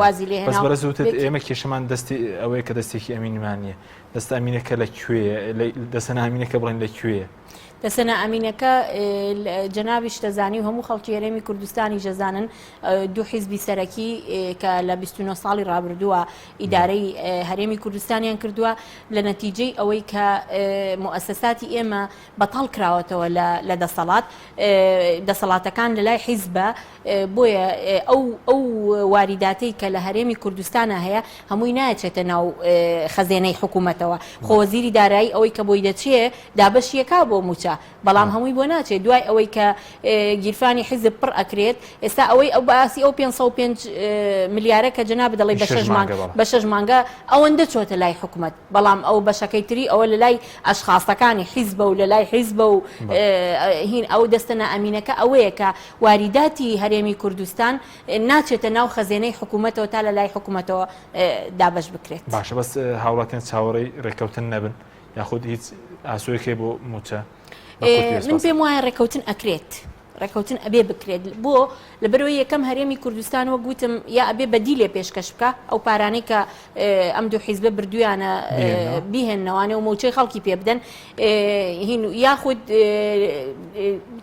وازی لێ بەس بەرز وتت ئێمە کێشەمان دەستی ئەوەیە کە دەستێکی ئەمینمان نییە دەستە ئەمینەکە لە کوێیە دەستە نامینەکە بڵێن لە کوێیە؟ دەستە نائەمینەکە جەنابیشت دەزانی و هەموو خەڵکی هەرێمی کوردستانیش دەزانن دوو حیزبی سەرەکی کە لە 29 ساڵی ڕابردووە ئیدارەی هەرێمی کوردستانیان کردووە لە نەتیجەی ئەوەی کە موئەسەساتی ئێمە بەتاڵ کراوەتەوە لە دەسەڵات دەسەڵاتەکان لە لای حیزبە بۆیە ئەو ئەو واریداتەی کە لە هەرێمی کوردستانە هەیە هەمووی ناچێتە ناو خەزێنەی حکوومەتەوە خۆ وەزیری دارایی ئەوەی کە بۆی دەچێ دابەشیەکا بۆ مووچە بەڵام هەمووی بۆ ناچێت دوای ئەوەی کە گیرفانی حیزب پڕ ئەکرێت ئێستا ئەوەی ئەو باسی ئەو 505 ملیارە کە جەنابت دەڵێی بە شەش مانگ بە شەش مانگە ئەوەندە چۆتە لای حکومەت بەڵام ئەو بەشەکەی تری ئەوە لە لای ئەشخاصەکانی حیزبە و لە لای حیزبە و هین ئەو دەستە نائەمینەکە ئەوەیە کە واریداتی هەرێمی کوردستان ناچێتە ناو خەزێنەی حکوومەتەوە تا لە لای حکوومەتەوە دابەش بکرێت. باشە بەس هاوڵاتیان چاوەڕێی ڕێککەوتن نەبن یاخود هیچ ئاسۆیەک هەیە بۆ مووچە؟ من پێم وایە ڕێککەوتن ئەکرێت. ڕێککەوتن ئەبێ بکرێت بۆ لەبەرەوەی یەکەم هەرێمی کوردستان وەک وتم یا ئەبێ بەدیلێ پێشکەش بکە ئەو پارانەی کە ئەم دوو حیزبە بردویانە بیهێننەوانێ و موچەی خەڵکی پێ بدەن هین یاخود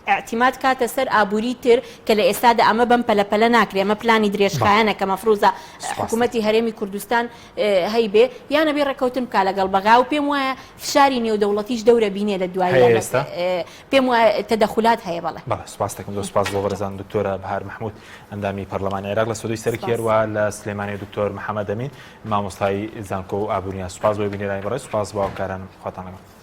اعتماد کاتە سەر ئابووری تر کە لە ئێستادا ئەمە بەم پەلەپەلە ناکرێ ئەمە پلانی درێژخایەنە کە مەفروزە حکوومەتی هەرێمی کوردستان هەیبێ یان ئەبێ ڕێککەوتن بکا لەگەڵ بەغا و پێم وایە فشاری نێودەوڵەتیش دەورە بینێ لە دوایی هەیە ئێستا؟ پێم وایە تەدەخولات هەیە بەڵێ. بەڵێ سوپاس دەکەم زۆر سوپاس بۆ بەڕێزان دکتۆرە بەهار مەحمود ئەندامی پەرلەمانی عێراق لە سۆدەی سەرەکی هەروەها لە سلێمانی دکتۆر محەمەد ئەمین مامۆستای زانکۆ و ئابووریناس سوپاس بۆ بینەرانی بەڕێز سوپاس بۆ هاوکارانم خواتان لەگەڵ.